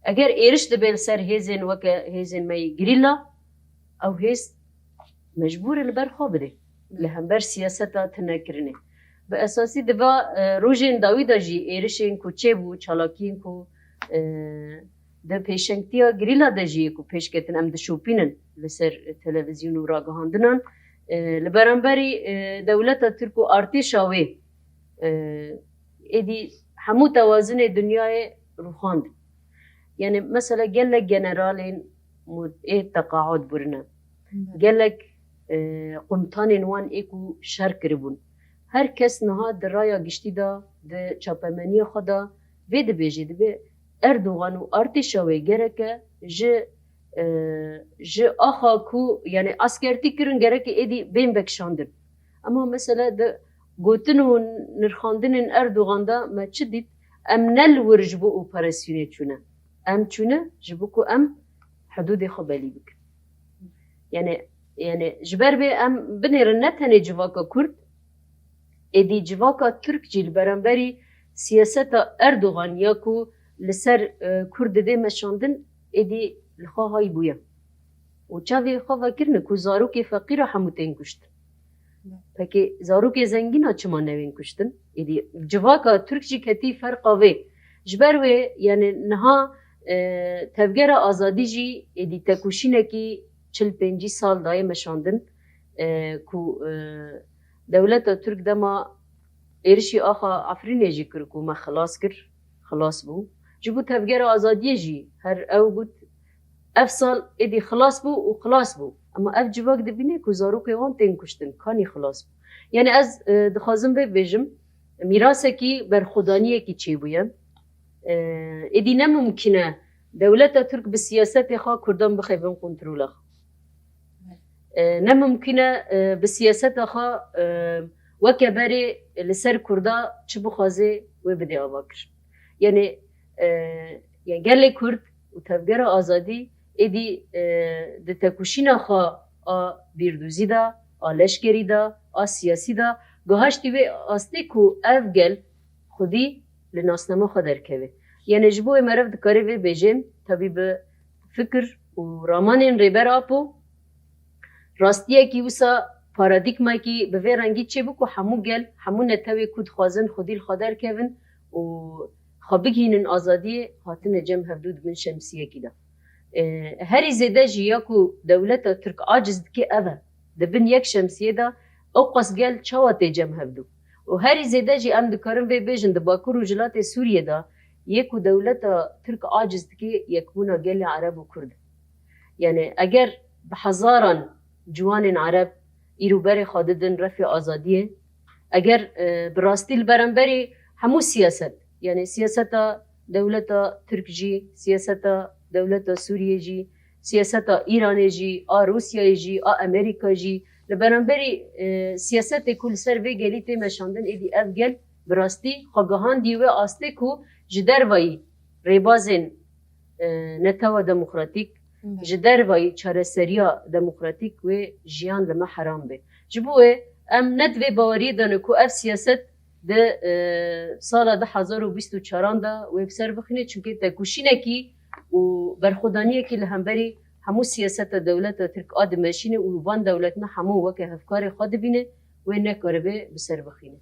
Eger êriş dibe li ser hêzên weke hêzên me yê gerîla, ew hêz mecbûr e li ber xwe bide. Li hember siyaseta tunekirinê. Bi esasî di va, e, rojên dawî de jî êrişên ku çêbû, çalakiyên ku, e, di pêşengtiya gerîla de jî yê ku pêşketin em dişopînin li ser televîzyon û ragihandinan, e, li beramberî, e, dewleta Tirk û artêşa wê, e, êdî hemû tewazinê dinyayê rûxandin. Yani mesela gelek generalên mu-, ê teqaud burine. Gelek, e, qumtanên wan ê ku şer kiribûn. Her kes niha di raya giştî de, di çapemeniya xwe de vê dibêje, dibê Erdogan û artêşa wê gereke ji, e, ji axa ku, yani askertî kirin, gereke êdî bên vekişandin. Ama mesela di gotin û nirxandinên Erdogan de me çi dît? Em ne li wir ji bo operasyonê çûne. Em çûne ji bo ku em hidûdê xwe belî bikin. Yani, yani ji ber vê em binêrin ne tenê civaka Kurd, êdî civaka Tirk jî li beramberî siyaseta Erdogan ya ku li ser, e, Kurd didê meşandin, êdî li xwe hay bûye. Û çavê xwe vekirine ku zarokê feqîra hemû tên kuştin. Pekî zarokê zengîna çima newên kuştin? Êdî civaka Tirk jî ketî ferqa vê. Ji ber wê, yani niha, e, Tevgera Azadî jî êdî tekoşînekî çil pêncî sal daye meşandin, e, ku, e, dewleta Tirk dema êrişî axa Efrînê jî kir ku me xilas kir, xilas bû. Ji bo Tevgera Azadiyê jî her ew got, ev sal êdî xilas bû û xilas bû. Ema ev civak dibîne ku zarokê wan tên kuştin, kanî xilas bû. Yani ez, e, dixwazim vê bibêjim, mîrasekî berxwedaniyekî çêbûye. E, êdî ne mumkîn e dewleta Tirk bi siyasetê xwe Kurdan bixe bin kontrola xwe. E, ne mumkîn e, e, bi siyaseta xwe, e, weke berê li ser Kurda çi bixwaze wê bidê ava kir. Yani, e, ya gelê Kurd û Tevgera Azadî êdî, e, di tekoşîna xwe a bîrdûzî de, a leşkerî de, a siyasî de gihaştî wê astê ku ev gel xwedî li nasnama xwe derkeve. Yani ji bo wê meriv dikare vê bêje, tabî bi fikir û ramanên Rêber Apo, Rastiyekî wisa paradîgmayekî bi vê rengî çêbû ku hemû gel, hemû netewê ku dixwazin xwedî li xwe derkevin û xwe bigihînin azadiyê, hatine cem hevdû di bin şemsiyekî de. E, herî zêde jî ya ku dewleta Tirk aciz dike ev e. Di bin yek şemsiyê de ew qas gel çawa tê cem hevdû? Û herî zêde jî em dikarin vê bêjin, di Bakur û Rojhilatê Sûriyê de yê ku dewleta Tirk aciz dike yekbûna gelê Ereb û Kurd. Yani eger bi hezaran ciwanên Ereb îro berê xwe didin refê azadiyê, eger, e, bi rastî li beramberî hemû siyaset, yani siyaseta dewleta Tirk jî, siyaseta dewleta Sûriyê jî, siyaseta Îranê jî, a Rûsyayê jî, a Amerîka jî, li beramberî, e, siyasetê ku li ser vê gelî tê meşandin, êdî ev gel bi rastî xwe gihandiye wê astê ku ji dervayî rêbazên, e, netewa demokratîk, Belê. ji dervayî çareseriya demokratîk wê jiyan li me heram be. Ji bo wê em ne di vê baweriyê de ne ku ev siyaset di, e, sala du hezar û bîst û çaran de wê bi ser bixîne, çimkî tekoşînekî û berxwedaniyekî li hemberî hemû siyaseta dewleta Tirk a dimeşîne û van dewletine hemû weke hevkarê xwe dibîne, wê nekaribe bi ser bixîne.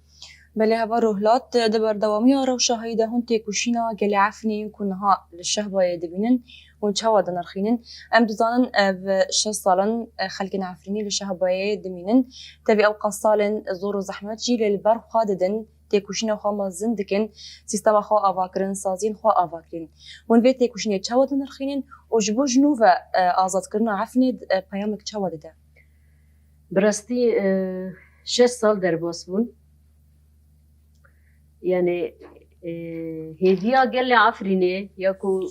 Belê, heval Rojhilat, di berdewamiya rewşa heyî de hûn têkoşîna gelê Efrînê yên ku niha li Şehbayê dibînin, hûn çawa dinirxînin? Em dizanin ev şeş sal in, e, xelkên Efrînî li Şehbayê dimînin. Tevî ew qas sal in zor û zehmet jî lê li ber xwe didin, têkoşîna xwe mezin dikin, sîstema xwe ava kirin, saziyên xwe ava kirin. Hûn vê têkoşînê çawa dinirxînin û ji bo ji nû ve, e, azadkirina Efrînê, e, peyamek çawa dide? Bi rastî, e, şeş sal derbas bûn. Yani, e, hêviya gelê Efrînê ya ku,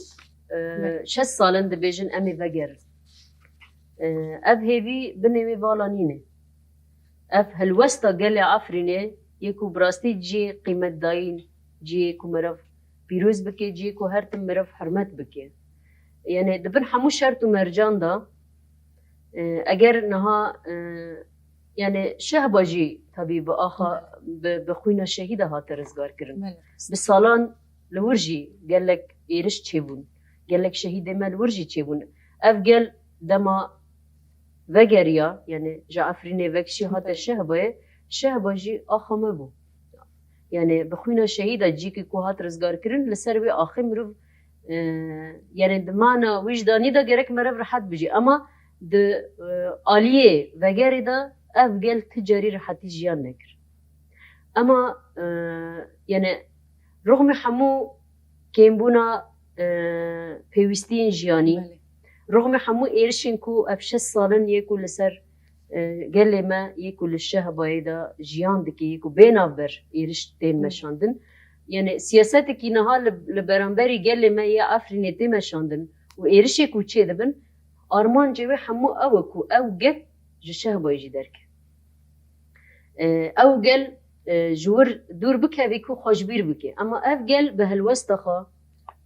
e, Belê. şeş sal in dibêjin em ê vegerin. E, ev hêvî binê wê vala nîne. Ev helwesta gelê Efrînê yê ku bi rastî cihê qîmetdayîn, cihê ku meriv pîroz bike, cihê ku her tim meriv hurmet bike. Yani di bin hemû şert û mercan de, e, eger niha, e, yani Şehba jî tabî bi axa, bi, bi xwîna şehîda hate rizgar kirin. Belê. Bi salan li wir jî gelek êriş çêbûn. Gelek şehîdê me li wir jî çêbûn. Ev gel dema vegeriya, yani ji Efrînê vekişî hate Belê. Şehbayê, Şehba jî axa me bû. Yani bi xwîna şehîda cîkî ku hat rizgar kirin, li ser wê axê mirov, e, yani di mana wijdanî de gerek meriv rehet bijî. Ema di, e, aliyê vegerê de ev gel ti carî rehetî jiyan nekir. Ema, e, yani rixmê hemû kêmbûna, e, pêwîstiyên jiyanî, Belê. rixmê hemû êrişên ku ev şeş sal in yê ku li ser, e, gelê me yê ku li Şehbayê de jiyan dike, yê ku bê navber êriş tên Hı. meşandin. Yani siyasetekî niha li, li beramberî gelê me yê Efrînê tê meşandin û êrişê ku çêdibin, armancê wê hemû ew e ku ew gel ji Şehbayê jî derke. E, ew gel, e, ji wir dûr bikevî ku xwe ji bîr bike. Ema ev gel bi helwesta xwe,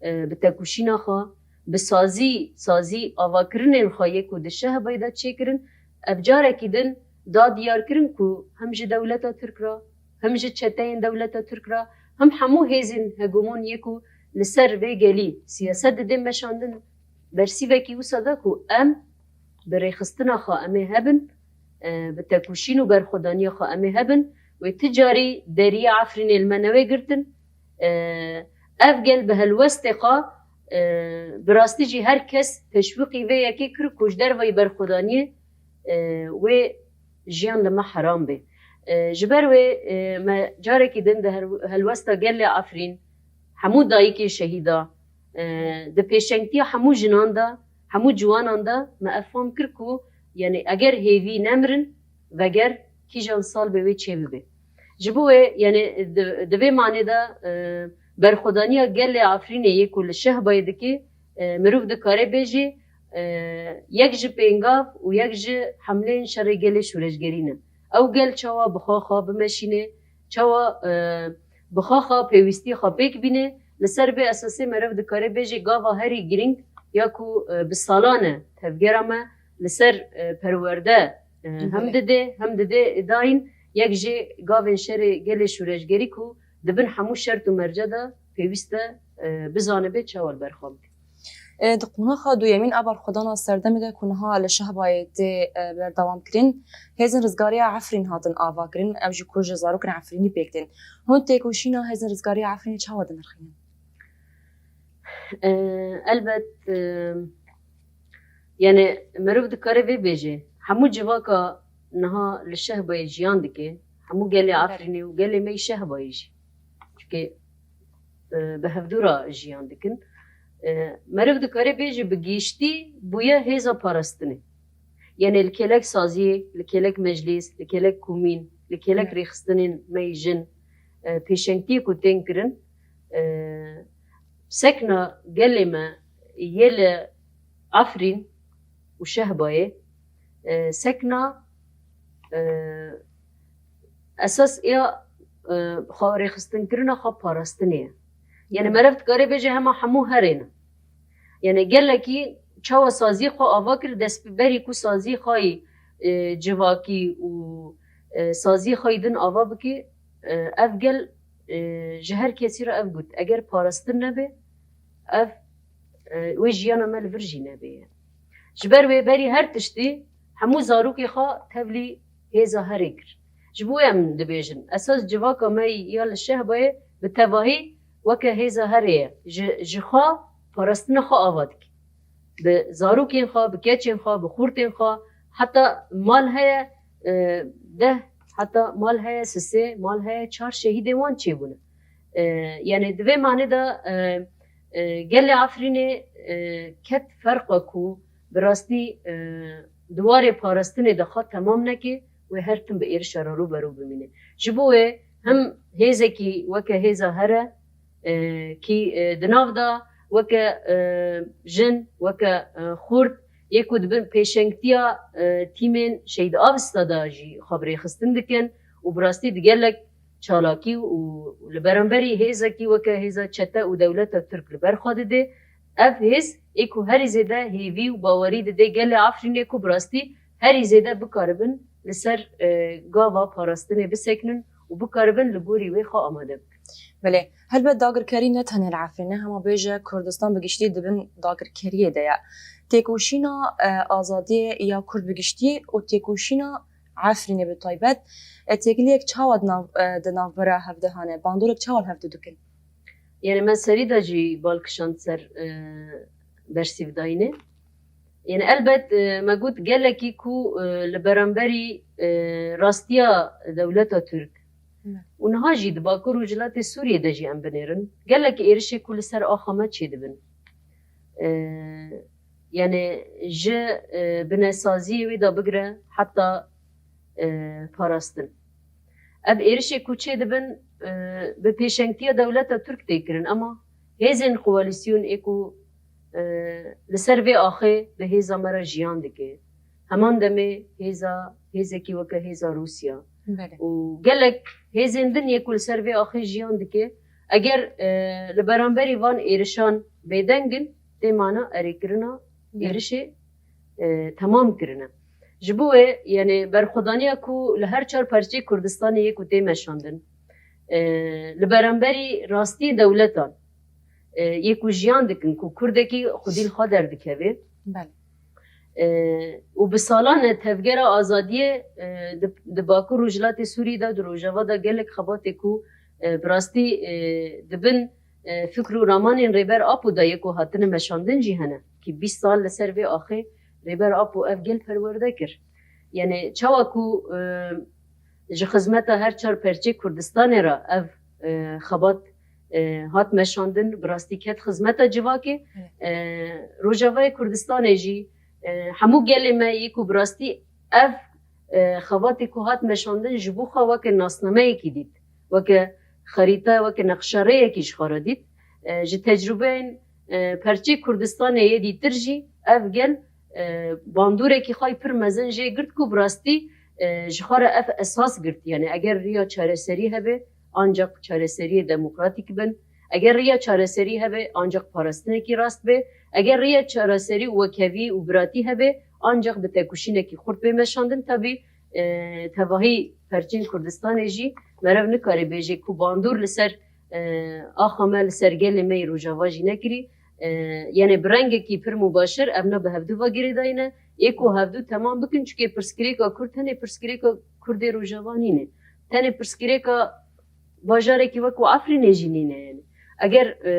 e, bi tekoşîna xwe, bi sazî, sazî avakirinên xwe yê ku di Şehbayê de çêkirin, ev carekî din da diyar kirin ku hem ji dewleta Tirk re, hem ji çeteyên dewleta Tirk re, hem hemû hêzên hegemon yê ku li ser vê gelî siyaset didin meşandin, bersîvekî wisa da ku em bi rêxistina xwe em ê hebin, e, bi tekoşîn û berxwedaniya xwe em ê hebin. Wê ti carî deriyê Efrînê li me newê girtin. E, ev gel bi helwestê xwe, e, bi rastî jî her kes teşwîqî vê yekê kir ku ji dervayî berxwedaniyê, e, wê jiyan li me heram bê. E, ji ber wê, e, me carekî din di her-, helwesta gelê Efrîn, hemû dayikê şehîda, e, di pêşengtiya hemû jinan de, hemû ciwanan de me ev fam kir ku, yani eger hêvî nemirin, veger kîjan sal be wê çê bibe. Ji bo wê, yani di, di vê manê de, e, berxwedaniya gelê Efrînê yê ku li Şehbayê dike, e, mirov dikare bêjê, e, yek ji pêngav û yek ji hemleyên şerê gelê şoreşgerî ne. Ew gel çawa bi xwe xwe bimeşîne, çawa, e, bi xwe xwe pêwîstiyê xwe pêk bîne, li ser vê esasê meriv dikare bêjê gava herî girîng ya ku, e, bi salan e tevgera me li ser, e, perwerde, e, hem Belê. dide, hem dide dayîn, yek ji gavên şerê gelê şoreşgerî ku di bin hemû şert û merca de pêwîst e, e, bizanibe çawa li ber xwe bike. E, di qonaxa duyemîn a berxwedana serdemê de ku niha li Şehbayê tê, e, berdewam kirin, hêzên rizgariya Efrîn hatin ava kirin, ew jî ku ji zarokên Efrînî pêk tên. Hûn têkoşîna hêzên rizgariya Efrînê çawa dinirxînin? E, elbet, e, yani meriv dikare vê bêje, hemû civaka niha li Şehbayê jiyan dike, hemû gelê Efrînê û gelê me yî Şehbayê jî. Çunke, e, bi hevdû re jiyan dikin. E, meriv dikare bêje bi giştî bûye hêza parastinê. Yani li kêlek saziyê, li kêlek meclîs, li kêlek komîn, li kêlek rêxistinên me yî jin, e, pêşengtiyê ku tên kirin, e, sekna gelê me yê li Efrîn û Şehbayê, e, sekna, e, esas ya, e, xwe rêxistinkirina xwe parastinê ye. Yani meriv dikare bêje hema hemû herê ne. Yani gelekî çawa saziyê xwe ava kir, dest bi berî ku saziyê xwe yî, e, civakî û, e, saziyê xwe yî din ava bike, e, ev gel, e, ji her kesî re ev got, eger parastin nebe, ev, e, wê jiyana me li vir jî nebê. Ji ber wê berî her tiştî hemû zarokê xwe tevlî hêza herê kir. Ji bo em dibêjin, esas civaka me ya li Şehbayê bi tevahî weke hêza herê ye. Ji, ji xwe parastina xwe ava dike. Bi zarokên xwe, bi keçên xwe, bi xurtên xwe, heta mal heye, e, deh, heta mal heye, sisê mal heye, çar şehîdê wan çêbûne. E, yani di vê manê de, e, e, gelê Efrînê, e, ket ferqa ku bi rastî, e, di warê parastinê de xwe temam neke, wê her tim bi êrişa re rû be rû bimîne. Ji bo wê him hêzekî weke hêza here, e, kî, e, di nav de weke, e, jin, weke, e, xurt, yê ku dibin pêşengtiya, e, tîmên Şehîd Avista de jî xwe bi rêxistin dikin û bi rastî di gelek çalakî û li beramberî hêzekî weke hêza çete û dewleta Tirk li ber xwe dide. Ev hêz ê ku herî zêde hêvî û bawerî dide gelê Efrînê ku bi rastî herî zêde bikaribin li ser, e, gava parastinê bisekinin û bikaribin li gorî wê xwe amade bikin. Belê, helbet dagirkerî ne tenê li Efrînê, hema bêje Kurdistan bi giştî dibin dagirkeriyê de ye. Têkoşîna, e, azadiyê ya Kurd bi giştî û têkoşîna Efrînê bi taybet, e, têkiliyek çawa di nav, e, di navbera hevdu hene? Bandorek çawa li hevdu dikin? Yani me serî de jî bal kişand ser, e, bersîvdayînê. Yani elbet, e, me got gelekî ku, e, li beramberî, e, rastiya dewleta Tirk û niha jî di Bakur Rojhilatê Sûriyê de jî em binêrin, gelek êrişê ku li ser axa me çêdibin. E, yani ji, e, binesaziyê wê de bigire heta, e, parastin. Ev êrişê ku çêdibin, e, bi pêşengtiya dewleta Tirk tê kirin, ema hêzên koalîsyon ê ku, e, li ser vê axê bi hêza me re jiyan dike. Heman demê hêza, hêzekî weke hêza Rûsya. Belê. Û gelek hêzên din yê ku li ser vê axê jiyan dike, eger, e, li beramberî van êrişan bêdeng in, tê mana erêkirina êrişê, e, temam kirine. Ji bo wê, yani berxwedaniya ku li her çar perçê Kurdistanê yê ku tê meşandin, e, li beramberî rastiyê dewletan, e, yê ku jiyan dikin, ku Kurdekî xwedî li xwe derdikeve. Belê. E, û bi salan e tevgera azadiyê, e, di, di Bakur Rojhilatê Sûriyê de, di Rojava de gelek xebatê ku, e, bi rastî, e, di bin, e, fikr û ramanên Rêber Apo de yê ku hatine meşandin jî hene. Kî bîst sal li ser vê axê Rêber Apo ev gel perwerde kir. Yani çawa ku, e, ji xizmeta her çar perçê Kurdistanê re ev, e, xebat, e, hat meşandin, bi rastî ket xizmeta civakê. Evet. E, Rojavayê Kurdistanê jî, e, hemû gelê me yê ku bi rastî ev, e, xebatê ku hat meşandin ji bo xwe weke nasnameyekî dît, weke xerîte, weke neqşerêyekî ji xwe re dît. E, ji tecrûbeyên, e, perçê Kurdistanê yê dîtir jî ev gel, e, bandûrekî xwe yî pir mezin jê girt ku bi rastî, e, ji xwe re ev esas girt. Yani eger riya çareserî hebe, ancaq çareseriyê demokratîk bin. Eger riya çareserî hebe, ancaq parastinekî rast be. Eger riya çareserî û wekhevî û biratî hebe, ancaq bi tekoşînekî xurt bê meşandin. Tabî, e, tevahî perçên Kurdistanê jî meriv nikare bêje ku bandor li ser, e, axa me, li ser gelê me yê Rojava jî nekirî. E, yani bi rengekî pir mubaşir ev ne bi hevdu ve girêdayî ne. Ê ku hevdu temam bikin, çunke pirsgirêka Kurd tenê pirsgirêka Kurdê Rojava nîne. Tenê pirsgirêka bajarekî wekî Efrînê jî nîne yani. Eger, e,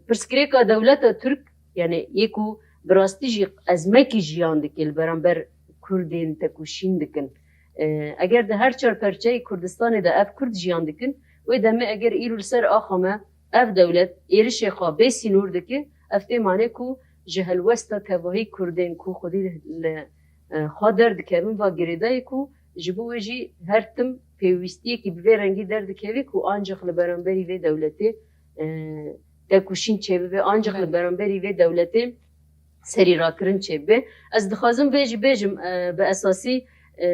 pirsgirêka dewleta Tirk, yani yê ku bi rastî jî ezmekî jiyan dike li beramber Kurdên tekoşîn dikin. E, eger di her çar perçeyê Kurdistanê de ev Kurd jiyan dikin, wê demê eger îro li ser axa me ev dewlet êrişê xwe bê sînor dike, ev tê mane ku ji helwesta tevahî Kurdên ku xwedî li, e, xwe derdikevin va girêdayê ku ji bo wê jî her tim pêwîstiyekî bi vê rengî derdikeve ku ancaq li beramberî vê dewletê, e, tekoşîn çêbibe, ancaq li Belê. beramberî vê dewletê serîrakirin çêbibe. Ez dixwazim vê jî bêjim, e, bi esasî, e,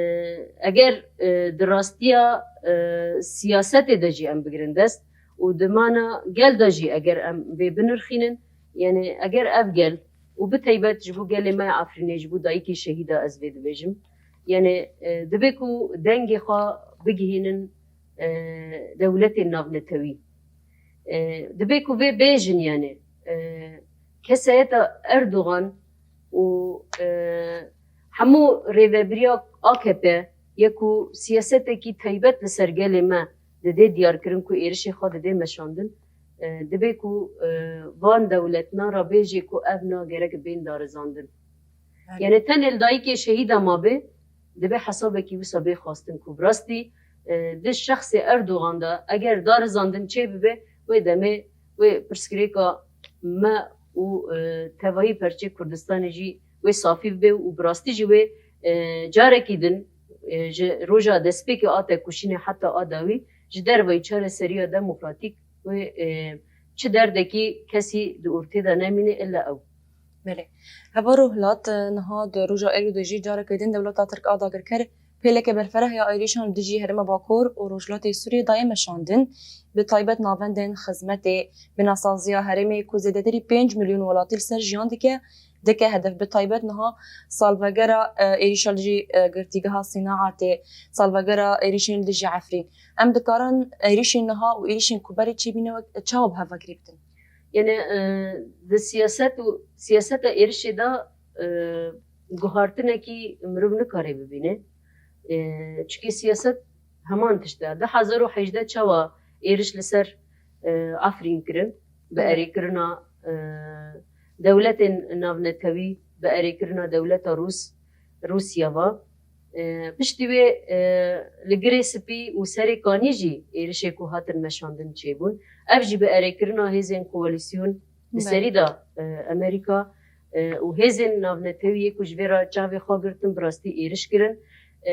eger, e, di rastiya, e, siyasetê de jî em bigirin dest û di mana gel de jî eger em vê binirxînin, yani eger ev gel û bi teybet ji bo gelê me ya Efrînê, ji bo dayikê şehîda ez vê dibêjim, yani, e, dibe ku dengê xwe bigihînin, e, dewletên navnetewî. E, dibe ku vê bêjin, yani, e, kesayeta Erdogan û, e, hemû rêvebiriya A K P ye ku siyasetekî taybet li ser gelê me didê diyarkirin ku êrişê xwe didê meşandin, e, dibe ku, e, van dewletna re bêjê ku ev na gerek bên darizandin. Belê. Yani tenê li dayikê şehîda mabe, dibe hesabekî wisa bê xwestin ku bi rastî, e, di şexsê Erdogan de eger darizandin çêbibe, wê demê wê pirsgirêka me û, e, tevahî perçê Kurdistanê jî wê safî bibe û bi rastî jî wê, e, carekî din, e, ji roja destpêkê a tekoşînê heta a dawî ji derveyî çareseriya demokratîk wê, e, çi derdekî kesî di ortê de nemîne illa ew. Belê. Hevaro Hilat, niha di roja êro de jî careke din dewleta Tirk a dagirker pêleke berfereh ya êrîşan li dijî Herêma Bakur û Rojhilatê Sûriyê daye meşandin. Bi taybet navendên xizmetê, binasaziya herêmê ku zêdetirî pênc milyon welatî li ser jiyan dike, dike hedef. Bi taybet niha salvegera, e, êrîşa li dijî, e, girtîgeha Sînaatê, salvegera êrîşên li dijî Efrîn. Em dikarin êrîşên niha û êrîşên ku berê çêbîne wek çawa bi hev ve girêdin? Yani, e, di siyaset û siyaseta êrişê de, e, guhartinekî mirov nikare bibîne. E, çunke siyaset heman tişt e. Du hezar û hejdeh çawa êriş li ser, e, Efrîn kirin, bi Evet. erêkirina, e, dewletên navnetewî, bi erêkirina dewleta Rûs, Rûsya ve. E, piştî wê, e, li Girê Spî û Serê Kanî jî êrişê ku hatin meşandin çêbûn. Ev jî bi erêkirina hêzên koalîsyon di Belê. serî de, e, Amerîka, e, û hêzên navnetewî yê ku ji vê re çavê xwe girtin, bi rastî êriş kirin. E,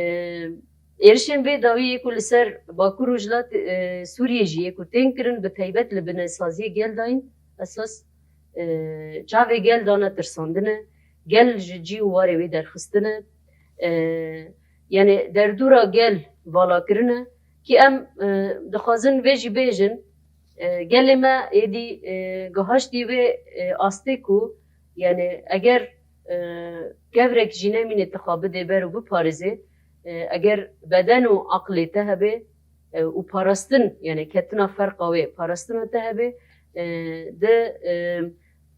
êrişên vê dawî yê ku li ser Bakur Rojhilat, e, Sûriyê jî yê ku tên kirin, bi taybet li binesaziyê gel dayîn, esas, e, çavê gel dane tirsandine, gel ji cî û warê wê derxistine. E, yani derdora gel vala kirine ki em, e, dixwazin vê jî bêjin, e, gelê me êdî, e, gihaştî vê, e, astê ku, yani eger, e, kevrek jî nemîne tixabidê ber û biparêzê, e, eger beden û aqlê te hebe, e, û parastin, yani ketina ferqa wê, parastina te hebe, e, di, e,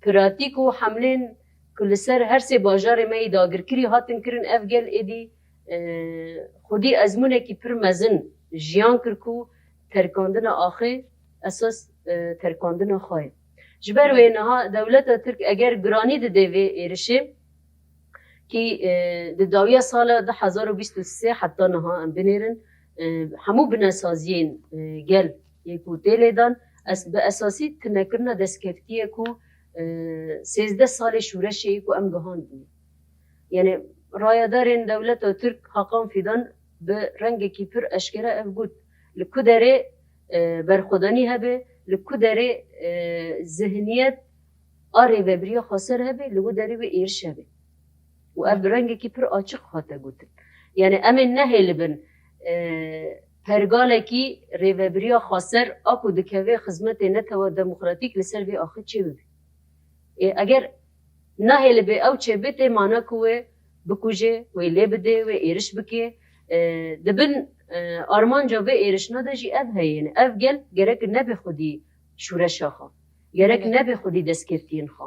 pratîk û hemlên ku li ser her sê bajarê me yê dagirkirî hatin kirin, ev gel êdî, e, xwedî ezmûnekî pir mezin jiyan kir ku terkandina axê esas, e, terkandina xwe ye. Ji ber wê niha dewleta Tirk eger giranî dide vê êrişê, ki, e, di dawiya sala du hezar û bîst û sê heta niha em binêrin, e, hemû binesaziyên, e, gel yê ku tê lêdan, es-, bi esasî tunekirina destkeftiyê ku, e, sêzdeh salê şûreşê yê ku em gihandine. Yani rayedarên dewleta Tirk Hakan Fidan bi rengekî pir eşkere ev got, li ku derê, e, berxwedanî hebe, li ku derê, e, zihniyet a rêvebiriya xweser hebe, li wê derê wê êriş hebe. Û ev bi rengekî pir açiq hate gotin. Yani em ê nehêlibin, e, pergalekî rêvebiriya xweser a ku dikeve xizmetê netewa demokratîk li ser vê axê çêbibe. E, eger nahêlibê ew çêbe tê mana ku wê bikuje, wê lê bide, wê êriş bike. E, di bin, e, armanca vê êrişna de jî ev heye. Yani ev gel gerek nebe xwedî şûreşa xwe. Gerek Evet. nebe xwedî destkeftiyên xwe.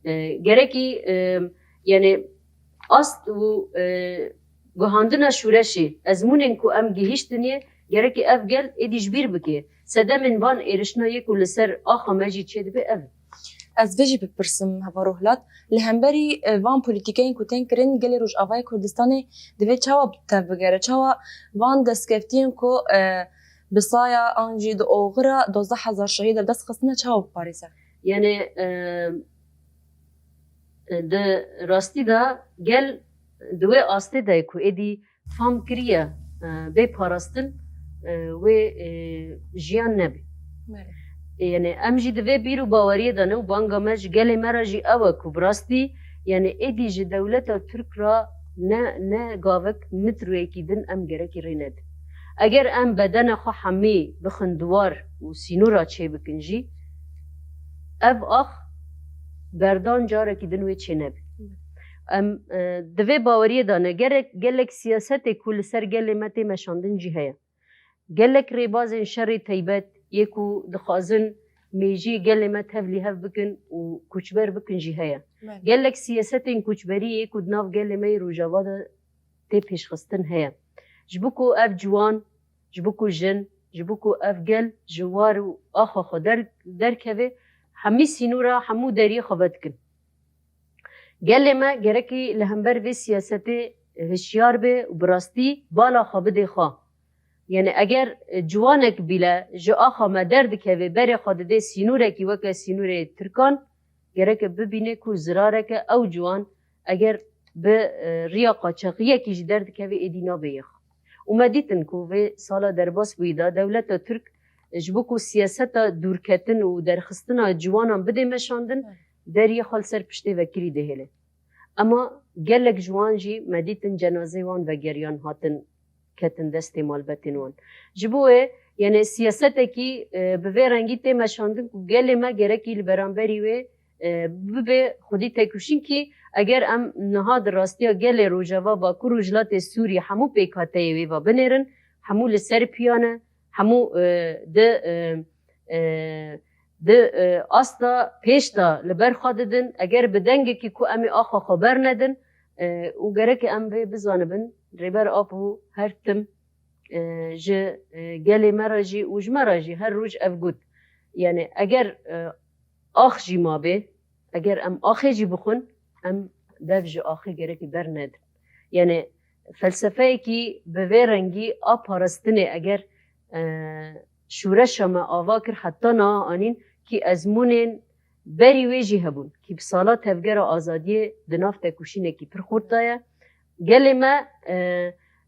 E, gerekî, e, yani ast û, e, guhandina şûreşê, ezmûnên ku em gihîştiniye, gerekî ev gel êdî ji bîr bike. Sedemên van êrişina yê ku li ser axa me jî çêdibe ev. Ez vê jî bipirsim, Hevaro Hilat. Li hemberî, e, van polîtîkeyên ku tên kirin, gelê Rojavayê Kurdistanê divê çawa tevbigere? Çawa van destkeftiyên ku, e, bi saya an jî di oxira dozdeh hezar şehîd ev dest xistine çawa biparêze? Yani, e, di rastî de gel di wê astê de ye ku êdî fam kiriye, e, bê parastin, e, wê, e, jiyan nebe. Belê. E, yani em jî di vê bîr û baweriyê de ne û banga me ji gelê me re jî ew e ku bi rastî, yani êdî ji dewleta Tirk re ne, ne gavek mitroyekî din em gerekî rê nedin. Eger em bedena xwe hemî bixin diwar û sînora çêbikin jî, ev ax berdan carekî din wê çênebe. Em, e, di vê baweriyê de ne, gerek, gelek siyasetê ku li ser gelê me tê meşandin jî heye. Gelek rêbazên şerê teybet yê ku dixwazin mêjiyê gelê me tevlî hev bikin û koçber bikin jî heye. Belê. Gelek siyasetên koçberî yê ku di nav gelê me yê Rojava de tê pêşxistin heye. Ji bo ku ev ciwan, ji bo ku jin, ji bo ku ev gel ji war û axa xwe der-, derkeve, hemî sînora, hemû deriyê xwe vedikin. Gelê me gerekî li hember vê siyasetê hişyar be û bi rastî bala xwe bidê xwe. Yani eger, e, ciwanek bîle ji axa me derdikeve, berê xwe didê sînorekî weke sînorê Tirkan, gereke bibîne ku zirareke ew ciwan eger bi, e, riya qaçaxiyekî jî derdikeve, êdî nabe yê xwe. Û me dîtin ku vê sala derbas bûyî de dewleta Tirk, e, ji bo ku siyaseta dûrketin û derxistina ciwanan bidê meşandin, deriyê xwe li ser piştê vekirî dihêle. Ema gelek ji wan jî me dîtin cenazeyê wan vegeriyan hatin ketin destê malbetên wan. Ji bo wê, yani siyasetekî, e, bi vê rengî tê meşandin ku gelê me gerekî li beramberî wê, e, bibe xwedî têkoşînkî eger em niha di rastiya gelê Rojava, Bakur û Rojhilatê Sûrî hemû pêkhateyê wê ve binêrin, hemû li ser piya ne, hemû, e, di, e, e, di, e, asta pêş de li ber xwe didin, eger bi dengekî ku em ê axa xwe bernedin, e, û gereke em vê bizanibin, Rêber Apo her tim, e, ji, e, gelê me re jî û ji me re jî her roj ev got. Yani eger, e, ax jî mabe, eger em axê jî bixwin, em dev ji axê gerekî bernedin. Yani felsefeyekî bi vê rengî a parastinê eger, e, şûreşa me ava kir heta niha anîn kî ezmûnên berî wê jî hebûn, kî bi sala tevgera azadiyê di nav tekoşînekî pir xurt de ye. Gelê me, e,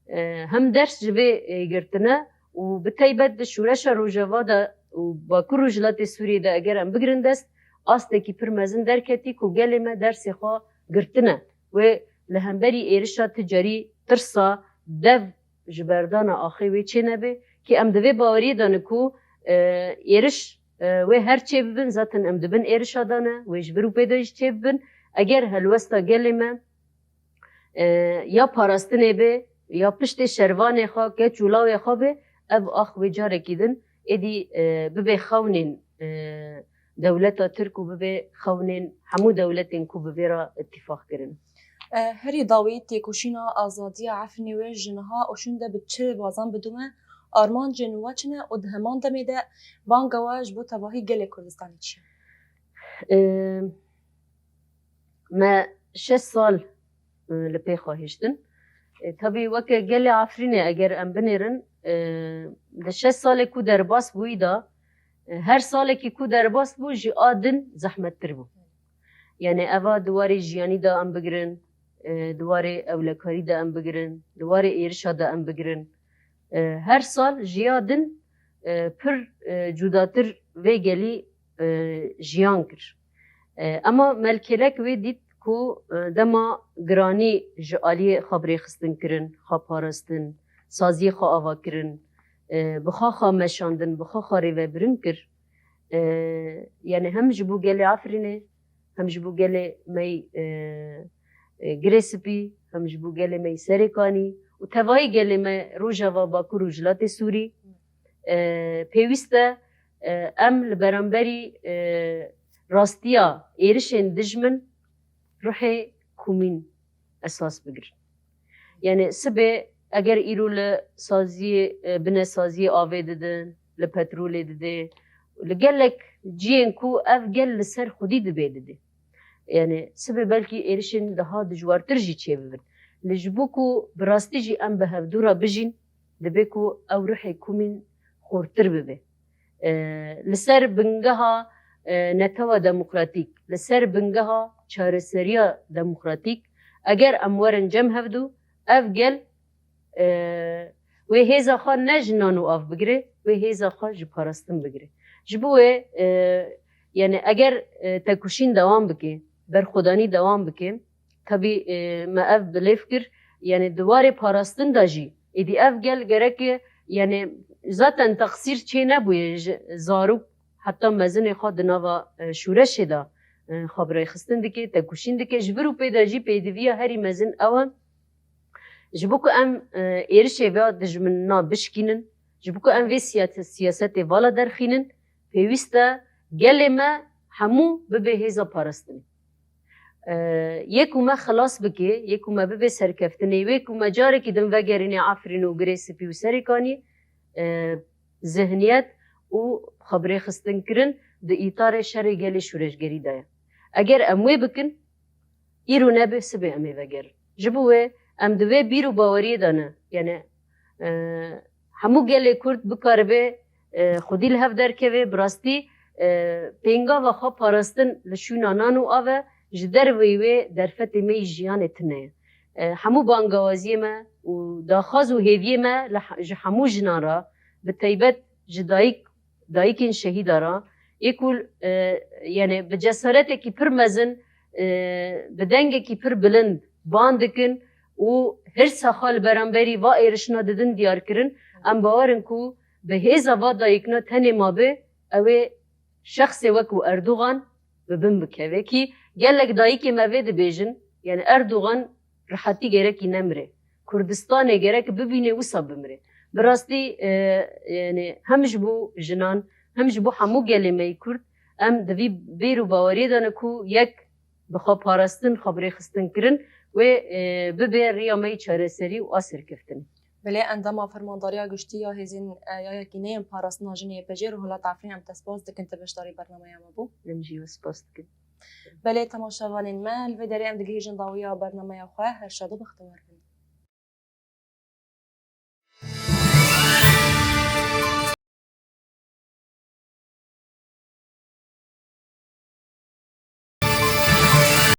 e, hem ders ji vê, e, girtine û bi teybet di şûreşa Rojava de û Bakur Rojhilatê Sûriyê de eger em bigirin dest, astekî pir mezin derketî ku gelê me dersê xwe girtine. Wê li hemberî êrişa ti carî tirsa dev ji berdana axê wê çênebe, kî em di vê baweriyê de ne ku, e, êriş, e, wê her çêbibin, zaten em di bin êrişa de ne, wê ji vir û pê de jî çêbibin. Eger helwesta gelê me, e, ya parastinê be, ya piştê şervanê xwe, keç û lawê xwe be, ev ax wê carekî din êdî, e, bibe xewnên, e, dewleta Tirk û bibe xewnên hemû dewletên ku bi vê re îtîfaq kirin. E, herî dawî têkoşîna azadiya Efrînê wê ji niha û şûnde bi çi bazan bidome? Armancên we çi ne û di heman demê de banga we ji bo tevahî gelê Kurdistanê çi ye? E, me şeş sal, e, li pê xwe hiştin. E, tabî weke gelê Efrînê eger em binêrin, e, di şeş salê ku derbas bûyî de, e, her salekî ku derbas bû ji a din zehmettir bû. Yani eva di warê jiyanî de em bigirin, e, di warê ewlekarî de em bigirin, di warê êrişa de em bigirin. E, her sal ji ya din, e, pir, e, cudatir vê gelî, e, jiyan kir. E, ema me li kêlek wê dît ku, e, dema giranî ji aliyê xwe birêxistin kirin, xwe parastin, saziyê xwe ava kirin, e, bi xwe xwe meşandin, bi xwe xwe rêvebirin kir. E, yani hem ji bo gelê Efrînê, hem ji bo gelê me yê, e, e, Girê Spî, hem ji bo gelê me yê Serêkanî û tevahî gelê me Rojava, Bakur û Rojhilatê Sûrî, e, pêwîst e, e, em li beramberî, e, rastiya êrişên dijmin ruhê komîn esas bigirin. Yani sibê eger îro li saziyê, e, bine saziyê avê didin, li petrolê didê, li gelek ciyên ku ev gel li ser xwedî dibê didê. Yani sibê belkî êrişên daha dijwartir jî çêbibin. Lê ji bo ku bi rastî jî em bi hevdû re bijîn, dibe ku ew ruhê komîn xurtir bibe. E, li ser bingeha, e, netewa demokratîk, li ser bingeha çareseriya demokratîk, eger em werin cem hevdû, ev gel, e, wê hêza xwe ne ji nan û av bigire, wê hêza xwe ji parastin bigire. Ji bo wê, e, yani eger, e, tekoşîn dewam bike, berxwedanî dewam bike, tabî, e, me ev bi lêv kir, yani di warê parastin de jî, êdî ev gel gereke, yani zaten teqsîr çê nebûye ji zarok heta mezinê xwe di nava, e, şûreşê de, e, xwe bi rêxistin dike, tekoşîn dike. Ji vir û pê de jî pêdiviya herî mezin ew e. Ji bo ku em, e, êrişê vê dijminina bişkînin, ji bo ku em vê siya-, siyasetê vala derxînin, pêwîst e gelê me hemû bibe hêza parastinê. E, yê ku me xilas bike, yê ku me bibe serkeftinê, wê ku me carekî din vegerînê Efrîn û Girê Spî û Serêkanî, e, zihniyet û xwe bi rêxistin kirin di îtarê şerê gelê şûreşgerî de ye. Eger em wê bikin, îro nebe sibê em ê vegerin. Ji bo wê em di vê bîr û baweriyê de ne. Yani, e, hemû gelê Kurd bikaribe, e, xwedî li hev derkeve, bi rastî, e, pêngava xwe parastin li şûna nan û av e, ji derveyî wê derfetê me yî jiyanê tune ye. E, hemû bangawaziyê me û daxwaz û hêviyê me li he-, ji hemû jinan re, bi taybet ji dayik, dayikên şehîda re, yê ku, e, yani bi cesaretekî pir mezin, e, bi dengekî pir bilind ban dikin û hirsa xwe li beramberî va êrişina didin diyar kirin. Em bawer in ku bi hêza va dayikna tenê mabe, ew ê şexsê wekû Erdogan bi bin bikeve. Kî gelek dayikê me vê dibêjin, yani Erdogan rihetî gerekî nemire. Kurdistanê gerek bibîne wisa bimire. Bi rastî, e, yani hem ji bo jinan, hem ji bo hemû gelê me yî Kurd, em di vî bêr û baweriyê de ne ku yek bi xwe parastin, xwe bi rêxistin kirin, wê, e, bibe riya me yî çareserî û a serkeftinê. Belê endama Fermandariya Giştî ya Hêzên, e, ya Yekîneyên Parastina Jinê Y P J Rojhilata Efrîn, em te spas dikin, tu beşdarî bernameya me bû. Em jî we spas dikin. Belê temaşevanên me, li vê derê em digihîjin dawiya bernameya xwe. Her şad û bextewar bin.